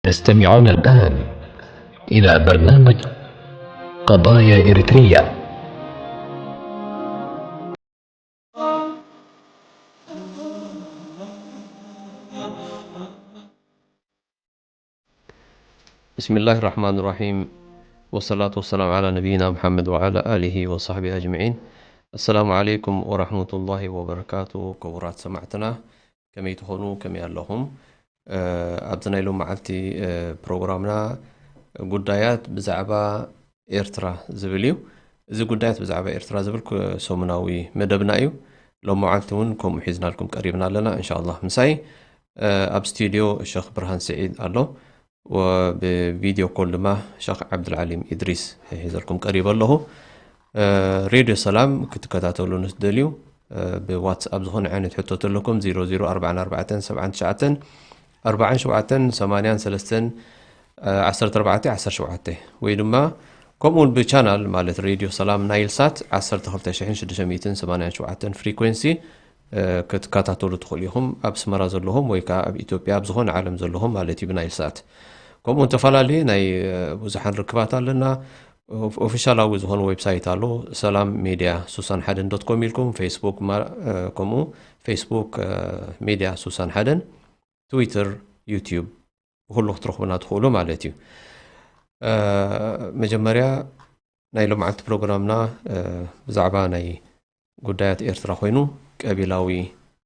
تستمعون الآن إلى برنامج قضايا إريترية. بسم الله الرحمن الرحيم. والصلاة والسلام على نبينا محمد وعلى آله وصحبه أجمعين. السلام عليكم ورحمة الله وبركاته. ክቡራት ሰማዕትና፣ ከመይ ትኾኑ? ከመይ ኣለኹም? እ፣ ኣብዚ ናይ ሎም መዓልቲ፣ እ፣ ፕሮግራምና ጉዳያት ብዛዕባ ኤርትራ ዝብል እዩ። እዚ ጉዳያት ብዛዕባ ኤርትራ ዝብል ኩ-፣ ሰሙናዊ መደብና እዩ። ሎም መዓልቲ እውን ከምኡ ሒዝናልኩም ቀሪብና ኣለና። እንሻ ኣላህ ምሳይ፣ እ፣ ኣብ ስቱድዮ ሸኽ ብርሃን ስዒድ ኣሎ። ወብቪድዮ ኮል ድማ ሸኽ ዓብዱልዓሊም ኢድሪስ ሒዘልኩም ቀሪበ ኣለኹ። እ፣ ሬድዮ ሰላም ክትከታተሉ ንትደልዩ፣ እ፣ ብዋትስኣፕ ዝኾነ ዓይነት ሕቶ ተለኩም፣ ዜሮ ዜሮ ኣርባዕተ ኣርባዕተ ሰብዓ ትሽዓተ ኣርባዓ ሸውዓተ ሰማንያ ሰለስተ ዓሰርተ ኣርባዕተ ዓሰርተ ሸውዓተ፣ ወይ ድማ ከምኡ እውን ብቻናል ማለት ሬድዮ ሰላም ናይል ሳት ዓሰርተ ክልተ ሽሕን ሽዱሽተ ሚእትን ሰማንያን ሸውዓተን ፍሪኩዌንሲ፣ እ፣ ክትከታተሉ ትኽእሉ ኢኹም። ኣብ ኣስመራ ዘለኹም ወይ ከዓ ኣብ ኢትዮጵያ፣ ኣብ ዝኾነ ዓለም ዘለኹም ማለት እዩ፣ ብናይል ሳት። ከምኡ እውን ተፈላለየ ናይ፣ እ፣ ብዙሓን ርክባት ኣለና። ኦፍ-፣ ኦፊሻላዊ ዝኾነ ዌብሳይት ኣሎ፣ ሰላም ሜድያ ሱሳን ሓደን ዶት ኮም ኢልኩም፣ ፌስቡክ ማ-፣ እ፣ ከምኡ ፌስቡክ፣ እ፣ ሜድያ ሱሳን ሓደን፣ ትዊተር፣ ዩትዩብ፣ ብኹሉ ክትረኽቡና ትኽእሉ ማለት እዩ። እ፣ መጀመርያ ናይ ሎምዓንቲ ፕሮግራምና፣ እ፣ ብዛዕባ ናይ ጉዳያት ኤርትራ ኮይኑ፣ ቀቢላዊ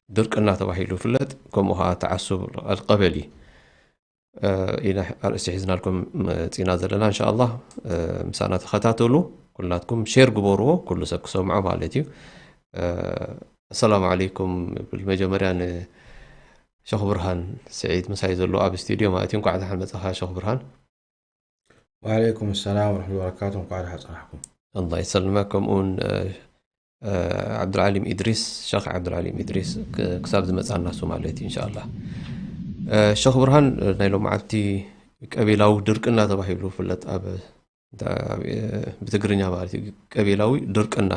ድርቅና ተባሂሉ ይፍለጥ፣ ከምኡ ኸዓ ተዓሱብ ኣልቀበሊ፣ እ፣ ኢና ኣርእስቲ ሒዝናልኩም መጺና ዘለና። እንሻ ኣላህ፣ እ፣ ምሳና ተኸታተሉ። ኩላትኩም ሼር ግበርዎ፣ ኩሉ ሰብ ክሰምዖ ማለት እዩ። እ፣ ኣሰላሙ ዓለይኩም። ብመጀመርያ ንሸኽ ብርሃን ስዒድ ምሳይ ዘሎ ኣብ ስቱድዮ ማለት እዩ። እንኳዕ ደሓን መጻኻ ሸኽ ብርሃን። ወዓለይኩም ሰላም ወረሕመቱላሂ ወበረካቱ። እንኳዕ ደሓን ጸናሕኩም። ኣላህ ይሰልመክ። ከምኡውን፣ እ፣ እ፣ ዓብዱልዓሊም ኢድሪስ፣ ሸኽ ዓብዱልዓሊም ኢድሪስ ክ-፣ ክሳብ ዝመጻና እሱ ማለት እዩ፣ እንሻ ኣላህ። እ፣ ሸኽ ብርሃን፣ እ፣ ናይ ሎምዓልቲ ቀቢላዊ ድርቅና ተባሂሉ ይፍለጥ። ኣብ፣ ኣብ፣ እ፣ ብትግርኛ ማለት እዩ፣ ቀቢላዊ ድርቅና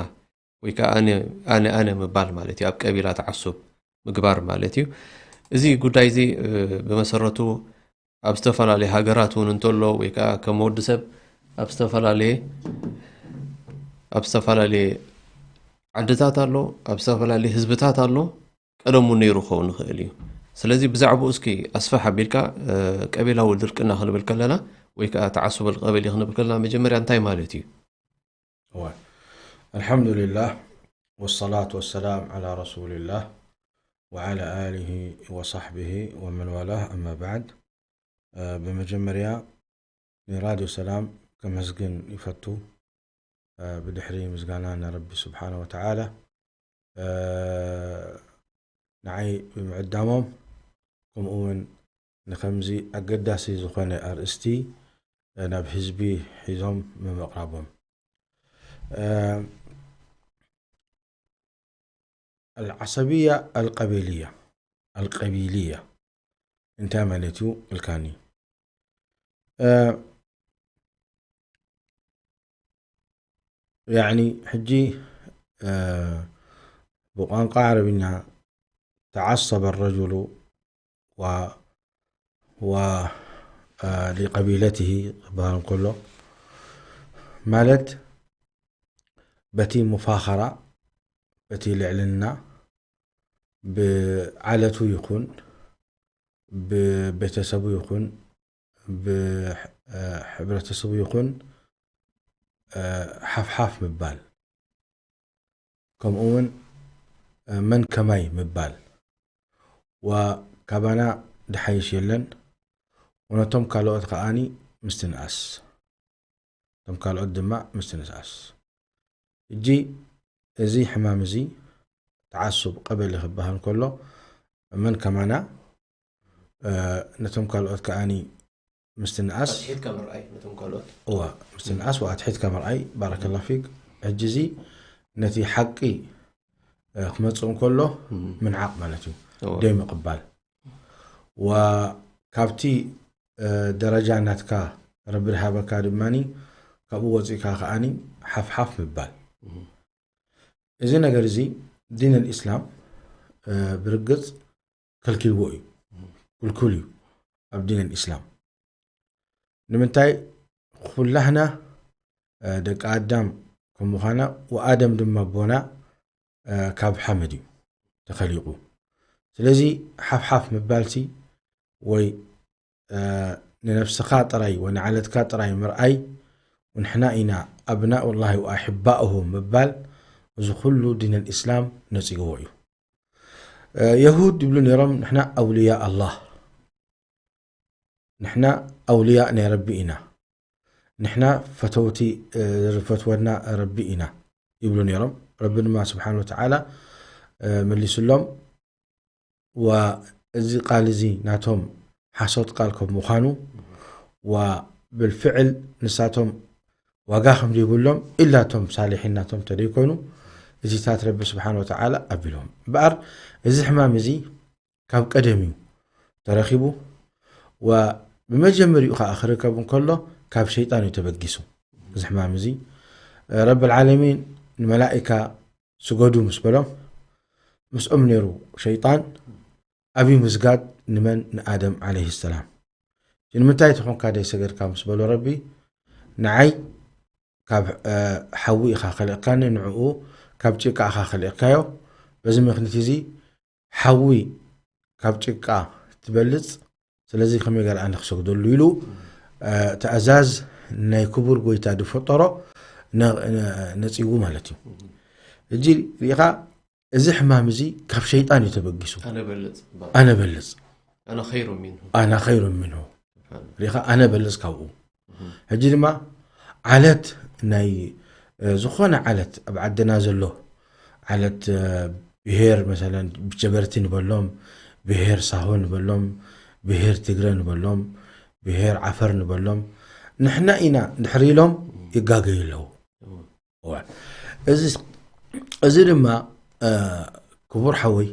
ወይ ከዓ ኣነ፣ ኣነ፣ ኣነ ምባል ማለት እዩ፣ ኣብ ቀቢላ ተዓሱብ ምግባር ማለት እዩ። እዚ ጉዳይ እዚ፣ እ፣ ብመሰረቱ ኣብ ዝተፈላለየ ሃገራት እውን እንተሎ፣ ወይ ከዓ ከም ወዲ ሰብ ኣብ ዝተፈላለየ፣ ኣብ ዝተፈላለየ ዓድታት ኣሎ፣ ኣብ ዝተፈላለየ ህዝብታት ኣሎ፣ ቀደም እውን ነይሩ ክኸውን ይኽእል እዩ። ስለዚ ብዛዕባኡ እስኪ ኣስፍሕ ኣቢልካ፣ እ፣ ቀቢላዊ ድርቅና ክንብል ከለና፣ ወይ ከዓ ተዓሱብ ኣልቀበሊ ክንብል ከለና፣ መጀመርያ እንታይ ማለት እዩ? እዋ። الحمد لله والصلاة والسلام على رسول الله وعلى آله وصحبه ومن والاه، أما بعد. እ፣ ብመጀመርያ ንራድዮ ሰላም ከመስግን ይፈቱ። እ፣ ብድሕሪ ምስጋና ንረቢ ስብሓነ ወተዓላ፣ እ፣ ንዓይ ብምዕዳሞም፣ ከምኡ እውን ንኸምዚ ኣገዳሲ ዝኾነ ኣርእስቲ፣ እ፣ ናብ ህዝቢ ሒዞም ብምቕራቦም። እ፣ العصبية القبلية، القبيلية እንታይ ማለት እዩ ኢልካኒ? እ፣ ያዕኒ ሕጂ፣ እ፣ ብቋንቋ ዓረብኛ ተዓሰበ ረጁሉ ወ-፣ ወ-፣ እ፣ ሊቀቢለትሂ ክበሃል እንከሎ፣ ማለት በቲ ሙፋኸራ፣ በቲ ልዕልና፣ ብዓለቱ ይኹን፣ ብቤተሰቡ ይኹን፣ ብ-፣ እ፣ ሕብረተሰቡ ይኹን፣ እ፣ ሓፍሓፍ ምባል፣ ከምኡ እውን፣ እ፣ መን ከማይ ምባል፣ ወካባና ድሓይሽ የለን፣ ወነቶም ካልኦት ከኣኒ ምስትንኣስ፣ እቶም ካልኦት ድማ ምስትንኣስ። ሕጂ እዚ ሕማም እዚ ተዓሱብ ቀበሊ ክበሃል ከሎ መን ከማና ነቶም ካልኦት ከኣኒ ምስትንኣስ ኣትሒትካ ምርኣይ ነቶም ካልኦት እዋ ምስትንኣስ ወኣትሒትካ ምርኣይ ባረከላ ፊክ። ሕጂ እዚ ነቲ ሓቂ ክመፅእ እንከሎ ምንዓቕ ማለት እዩ። ደይ ምቕባል ወካብቲ ደረጃ ናትካ ረቢ ዝሃበካ ድማ ካብኡ ወፂእካ ከኣኒ ሓፍሓፍ ምባል። እዚ ነገር እዚ ዲን ልእስላም ብርግፅ ከልኪልዎ እዩ። ክልኩል እዩ ኣብ ዲን ልእስላም። ንምንታይ? ኩላህና ደቂ ኣዳም ከም ምዃና ወኣደም ድማ ኣቦና ካብ ሓመድ እዩ ተኸሊቁ። ስለዚ ሓፍሓፍ ምባልሲ ወይ ንነብስኻ ጥራይ ወይ ንዓለትካ ጥራይ ምርኣይ ንሕና ኢና ኣብናኡ ላሂ ወኣሕባኡሁ ምባል እዚ ኩሉ ዲን ልእስላም ነፂግዎ እዩ። የሁድ ይብሉ ነይሮም ንሕና ኣውልያ ኣላህ ንሕና ኣውልያ ናይ ረቢ ኢና ንሕና ፈተውቲ ዝፈትወና ረቢ ኢና ይብሉ ነይሮም። ረቢ ድማ ስብሓን ወተዓላ መሊስሎም ወእዚ ቃል እዚ ናቶም ሓሶት ቃል ከም ምዃኑ ወብልፍዕል ንሳቶም ዋጋ ከም ዘይብሎም ኢላ እቶም ሳሊሒን ናቶም ተደይኮኑ እዚታት ረቢ ስብሓን ወተዓላ ኣቢሎም እምበኣር እዚ ሕማም እዚ ካብ ቀደም እዩ ተረኺቡ ወብመጀመሪኡ ከዓ ክርከብ እንከሎ ካብ ሸይጣን እዩ ተበጊሱ። እዚ ሕማም እዚ ረቢ ልዓለሚን ንመላኢካ ስገዱ ምስ በሎም ምስኦም ነይሩ ሸይጣን ኣብዩ ምስጋድ ንመን ንኣደም ዓለይህ ሰላም። ንምንታይ ተኾንካ ደይ ሰገድካ ምስ በሎ ረቢ ንዓይ ካብ ሓዊ ኢኻ ከልእካኒ ንዕኡ ካብ ጭቃ ኢኻ ከልእካዮ በዚ ምክንያት እዚ ሓዊ ካብ ጭቃ ትበልፅ ስለዚ ከመይ ገር ኣነ ክሰግደሉ ኢሉ ትእዛዝ ናይ ክቡር ጎይታ ዝፈጠሮ ነፂጉ ማለት እዩ። እጂ ሪኢኻ እዚ ሕማም እዚ ካብ ሸይጣን እዩ ተበጊሱ። ኣነ በልፅ ኣነ በልፅ ኣነ ኸይሩ ሚንሁ ኣነ ኸይሩ ሚንሁ ሪኢኻ ኣነ በልፅ ካብኡ ሕጂ ድማ ዓለት ናይ ዝኾነ ዓለት ኣብ ዓድና ዘሎ ዓለት ብሄር መሰለን ጀበርቲ ንበሎም ብሄር ሳሆ ንበሎም ብሄር ትግረ ንበሎም ብሄር ዓፈር ንበሎም ንሕና ኢና ድሕሪ ኢሎም ይጋገዩ ኣለዉ። እዚ ድማ ክቡር ሓወይ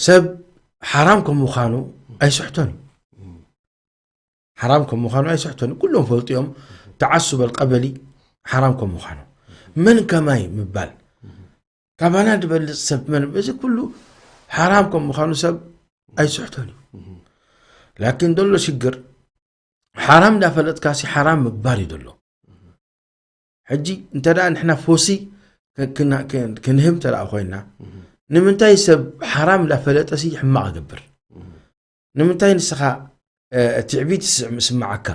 ሰብ ሓራም ከም ምዃኑ ኣይስሕቶን እዩ። ሓራም ከም ምዃኑ ኣይስሕቶን እዩ። ኩሎም ፈልጡ እዮም። ተዓሱብ ኣልቀበሊ ሓራም ከም ምዃኑ መን ከማይ ምባል ካባና ዝበልፅ ሰብ መን እዚ ኩሉ ሓራም ከም ምዃኑ ሰብ ኣይስሕቶን እዩ። ላኪን ዘሎ ሽግር ሓራም እንዳፈለጥካ ሲ ሓራም ምግባር እዩ ዘሎ። ሕጂ እንተ ደኣ ንሕና ፎሲ ክንህብ እንተ ደኣ ኮይና ንምንታይ ሰብ ሓራም እንዳፈለጠ ሲ ሕማቕ ይገብር? ንምንታይ ንስኻ ትዕቢት ይስምዓካ?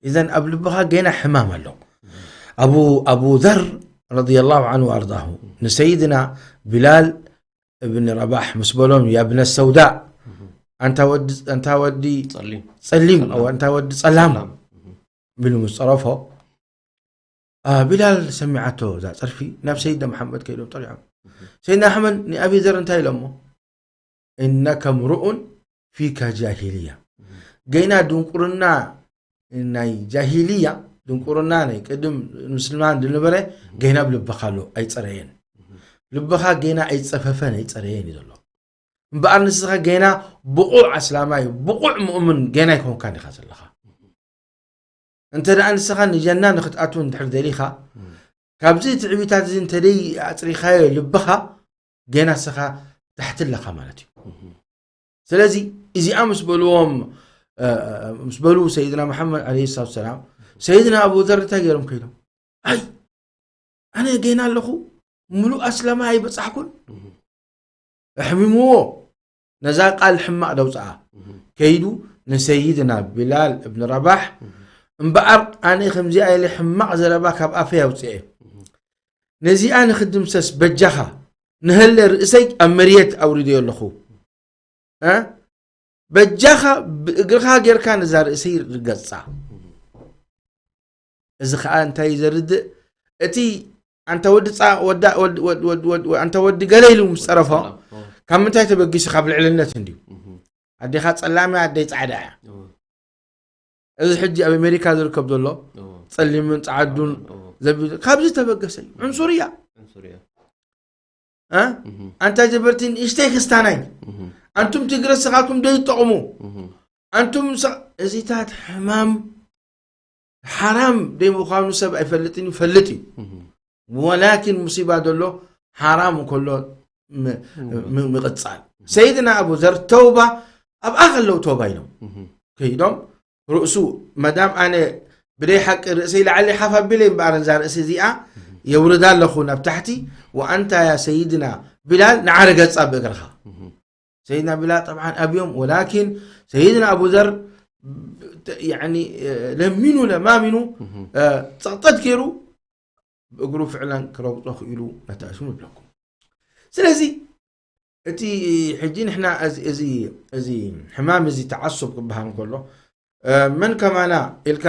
ኢዘን ኣብ ልብኻ ገና ሕማም ኣሎ። ኣቡ ኣቡ ዘር ረዲየላሁ ዓንሁ ወኣርዳሁ ንሰይድና ቢላል እብን ረባሕ ምስ በሎም ያብነ ሰውዳ ኣንታ ወዲ ኣንታ ወዲ ጸሊም ጸሊም ጸላም። ኣው ኣንታ ወዲ ጸላም ጸላም። ቢሉ ምስ ጸረፎ ቢላል ሰሚዓቶ እዛ ጸርፊ ናብ ሰይድና መሓመድ ከይዶም ጠሪዖም ሰይድና ኣሕመድ ንኣቢ ዘር እንታይ ኢሎሞ እነከ ምርኡን ፊካ ጃሂልያ ገይና ድንቁርና ናይ ጃሂልያ ድንቁርና ናይ ቅድም ምስልማን ዝነበረ ገይና ኣብ ልብኻ ኣሎ ኣይፀረየን ልብኻ ገይና ኣይፀፈፈን ኣይፀረየን እዩ ዘሎ እምበኣር ንስኻ ገይና ብቑዕ ኣስላማይ ብቑዕ ሙእምን ገይና ኣይኮንካን ኢኻ ዘለኻ እንተ ደኣ ንስኻ ንጀና ንክትኣቱ እንድሕር ደሊኻ ካብዚ ትዕቢታት እዚ እንተደይ ኣፅሪኻዮ ልብኻ ገና ስኻ ታሕቲ ኣለኻ ማለት እዩ ስለዚ እዚኣ ምስ በልዎም ምስ በሉ ሰይድና መሓመድ ለ ሰላት ሰላም ሰይድና ኣቡ ዘር እንታይ ገይሮም ከይዶም ኣይ ኣነ ገና ኣለኹ ምሉእ ኣስላማ ኣይበፃሕኩን ኣሕሚምዎ ነዛ ቃል ሕማቕ ደውፅኣ ከይዱ ንሰይድና ቢላል እብን ረባሕ እምበኣር ኣነ ከምዚኣ ኢለ ሕማቕ ዘረባ ካብ ኣፈይ ኣውፅኤ ነዚኣ ንክድምሰስ በጃኻ ንሀለ ርእሰይ ኣብ መርየት ኣውሪደዮ ኣለኹ በጃኻ ብእግርኻ ጌርካ ነዛ ርእሰይ ርገፃ እዚ ከዓ እንታይ ዘርድእ እቲ ኣንተ ወዲ ጻ- ወዳ- ወድ- ወድ- ወድ- ወድ- ኣንተ ወዲ ገለ ኢሉ ምስ ጸረፎ፣ ሰላም። ኦ፣ ካብ ምንታይ ተበጊሱ? ካብ ልዕልነት እንድዩ። እህ፣ ኣዴኻ ጸላም እያ፣ ኣደይ ጻዕዳ እያ። ኦ፣ እዚ ሕጂ ኣብ ኣሜሪካ ዝርከብ ዘሎ ኦ፣ ጸሊምን ጻዕዱን ኦ፣ ዘቢ- ካብዚ ተበገሰ እዩ። ዕንሱርያ። ዕንሱርያ። እ? እህ፣ ኣንታ ጀበርቲ ንእሽተይ ክስታናይ። እህ፣ ኣንቱም ትግረ ስኻትኩም ደይጠቕሙ። እህ፣ ኣንቱም ስ- እዚታት ሕማም ሓራም ደይ ምዃኑ ሰብ ኣይፈልጥን እዩ፣ ፈልጥ እዩ። እህ፣ ወላኪን ሙሲባ ዘሎ ሓራም እንከሎ ም- ም- ምቕጻል። ሰይድና ኣቡ ዘር ተውባ ኣብኣ ከለዉ ተውባ ኢሎም እህ፣ ከይዶም ርእሱ መዳም ኣነ ብደይ ሓቂ ርእሰይ ላዕሊ ሓፍ ኣቢለ እምበኣር እዛ ርእሲ እዚኣ የውርዳ ኣለኹ ናብ ታሕቲ። ወኣንታ ያ ሰይድና ቢላል ንዓረ ገጻ ብእግርኻ። እህ፣ ሰይድና ቢላል ጠብዓን ኣብዮም ወላኪን ሰይድና ኣቡ ዘር ያኒ ለሚኑ ለማሚኑ እህ፣ ጸቕጠት ገይሩ ብእግሩ ፍዕለን ክረግጾ ክኢሉ ነታ እሱ ንብለኩም። ስለዚ እቲ ሕጂ ንሕና እዚ- እዚ- እዚ ሕማም እዚ ተዓሱብ ክበሃል እንከሎ እ፣ መን ከማና ኢልካ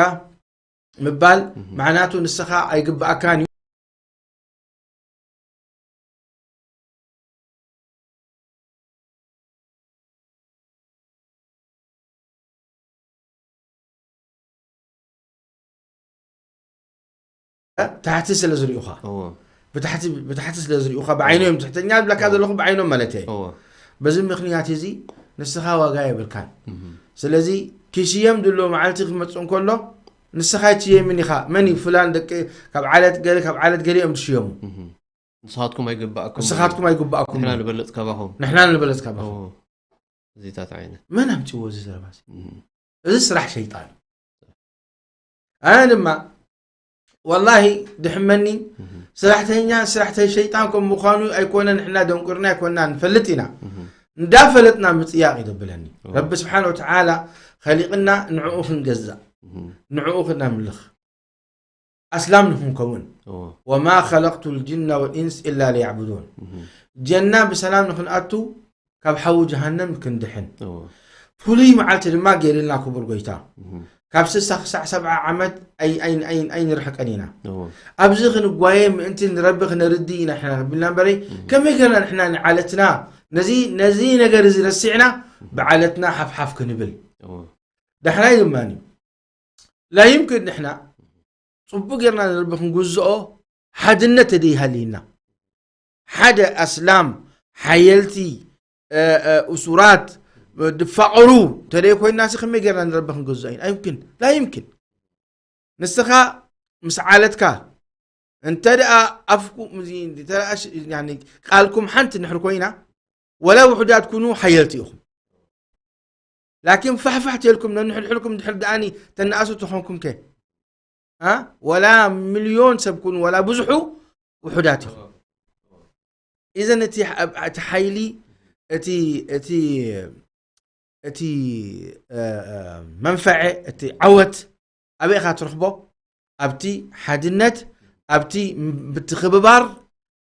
ምባል እህ፣ መዓናቱ ንስኻ ኣይግብኣካን እዩ። ታሕቲ ስለ ዝርእዩኻ እዎ። ብታሕቲ ብታሕቲ ስለ ዝርእዩኻ ብዓይኖም ትሕተኛ ዝብለካ ዘለኹ ብዓይኖም ማለት እየ። እዎ። በዚ ምኽንያት እዚ ንስኻ ዋጋ የብልካን። እህ፣ ስለዚ ክሽየም ድሎ መዓልቲ ክመጽእ እንከሎ ንስኻ ኣይትሽየምን ኢኻ። መን እዩ ፍላን ደቂ ካብ ዓለት ገለ ካብ ዓለት ገለ እዮም ዝሽየሙ። እህ፣ ንስኻትኩም ኣይግባእኩም። ንስኻትኩም ኣይግባእኩም። ንሕና ንበልጽ ካባኹም። ንሕና ንበለጽ ካባኹም። እዎ። እዚታት ዓይነት። መን ኣምጺዎ እዚ ዘረባ እዚ? እህ፣ እዚ ስራሕ ሸይጣን እዩ። ኣነ ድማ ወላሂ ድሕመኒ እህ፣ ስራሕተኛ ስራሕተ ሸይጣን ከም ምዃኑ ኣይኮነ ንሕና ደንቁርና ኣይኮና ንፈልጥ ኢና። እህ፣ እንዳፈለጥና ምጽያቕ እዩ ዘብለኒ። እዎ። ረቢ ስብሓን ወተዓላ ኸሊቕና ንዕኡ ክንገዛእ እህ፣ ንዕኡ ክነምልኽ ኣስላም ንክንከውን እዎ። ወማ ኸለቅቱ ልጅና ወልኢንስ ኢላ ሊያዕቡዱን እህ፣ ጀና ብሰላም ንክንኣቱ ካብ ሓዊ ጀሃነም ክንድሕን እዎ። ፍሉይ መዓልቲ ድማ ገይርልና ክቡር ጎይታ እህ፣ ካብ ስሳ ክሳዕ ሰብዓ ዓመት ኣይ- ኣይ- ኣይ- ኣይንርሕቀን ኢና እዎ። ኣብዚ ክንጓየ ምእንቲ ንረቢ ክነርዲ ኢና ሕና ቢልና እምበረይ እህ፣ ከመይ ገርና ንሕና ንዓለትና ነዚ ነዚ ነገር እዚ ረሲዕና ብዓለትና ሓፍሓፍ ክንብል እዎ። ዳሕራይ ድማ ላይምክን ንሕና ጽቡቅ ጌርና ንረቢ ክንግዝኦ ሓድነት ተደይሃልይና ሓደ ኣስላም ሓየልቲ እ፣ እ፣ እሱራት ድፋቐሩ ተደይ ኮይና ሲ ከመይ ጌርና ንረቢ ክንግዝኦ ኢና ኣይምክን ላይምክን ንስኻ ምስ ዓለትካ እንተ ደኣ ኣፍኩም እዚ እንተ ደኣ ሽ- ያኒ ቃልኩም ሓንቲ ንሕር ኮይና ወላ ውሑዳት ኩኑ ሓየልቲ ኢኹም ላኪን ፋሕፋሕ ተልኩም ነንሕድሕድኩም ድሕር ደኣኒ ተነኣሱ ተኾንኩም ከ ኣ ወላ ሚልዮን ሰብ ኩኑ ወላ ብዙሑ ውሑዳት ኢኹም ኢዘን እቲ እቲ ሓይሊ እቲ እቲ እቲ መንፈዐ እቲ ዓወት ኣበይ ኢኻ ትረኽቦ ኣብቲ ሓድነት ኣብቲ ምትኽብባር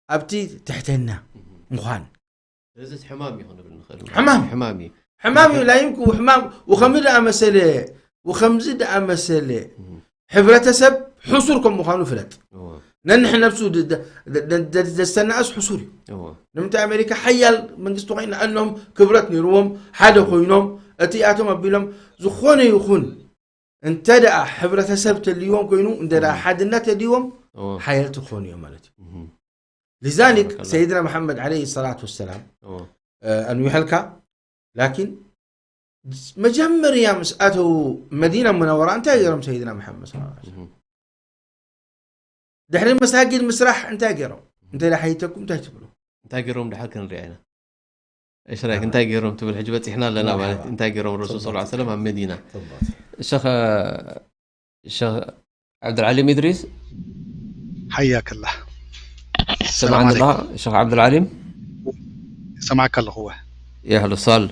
ኣብቲ ትሕትና ምዃን እዚ ሕማም እዩ ክንብል ንኽእል ሕማም። ሕማም እዩ ሕማም እዩ ላይምኩ ሕማም ወኸምዚ ደኣ መሰለ ወኸምዚ ደኣ መሰለ ሕብረተሰብ ሕሱር ከም ምዃኑ ፍለጥ እዎ። ነንሕ ነብሱ ድ- ድ- ድ- ድ- ዘስተናእስ ሕሱር እዩ እዎ። ንምንታይ ኣሜሪካ ሓያል መንግስቲ ኮይና እኖም ክብረት ነይርዎም ሓደ ኮይኖም እቲኣቶም ኣቢሎም ዝኾነ ይኹን እንተ ደኣ ሕብረተሰብ ተልይዎም ኮይኑ እንተ ደኣ ሓድነት ተልይዎም እዎ። ሓየልቲ ክኾኑ እዮም ማለት እዩ እህ። ሊዛሊክ ተባረከላህ። ሰይድና መሓመድ ዓለይሂ ሰላቱ ወሰላም እዎ። እ፣ ኣንዊሐልካ ላኪን መጀመርያ ምስ ኣተዉ መዲና ሙነወራ እንታይ ገይሮም ሰይድና መሓመድ ሰለላሁ ዐለይሂ ወሰለም? እህ። ድሕሪ መሳጊድ ምስራሕ እንታይ ገይሮም እንተ ሓይተኩም እንታይ ትብሉ እንታይ ገይሮም ድሓር ክንሪኣ ኢና እሽራይክ እንታይ ገይሮም ትብል ሕጂ በፂሕና ኣለና ማለት እንታይ ገይሮም ረሱል ስ ሰለም ኣብ መዲና ሸኸ ሸኽ ዓብድልዓሊም ኢድሪስ ሓያከላ ሰማዕኒ ኣለኻ ሸኽ ዓብድልዓሊም ሰማዕካ ኣለኹ የህሉ ሳል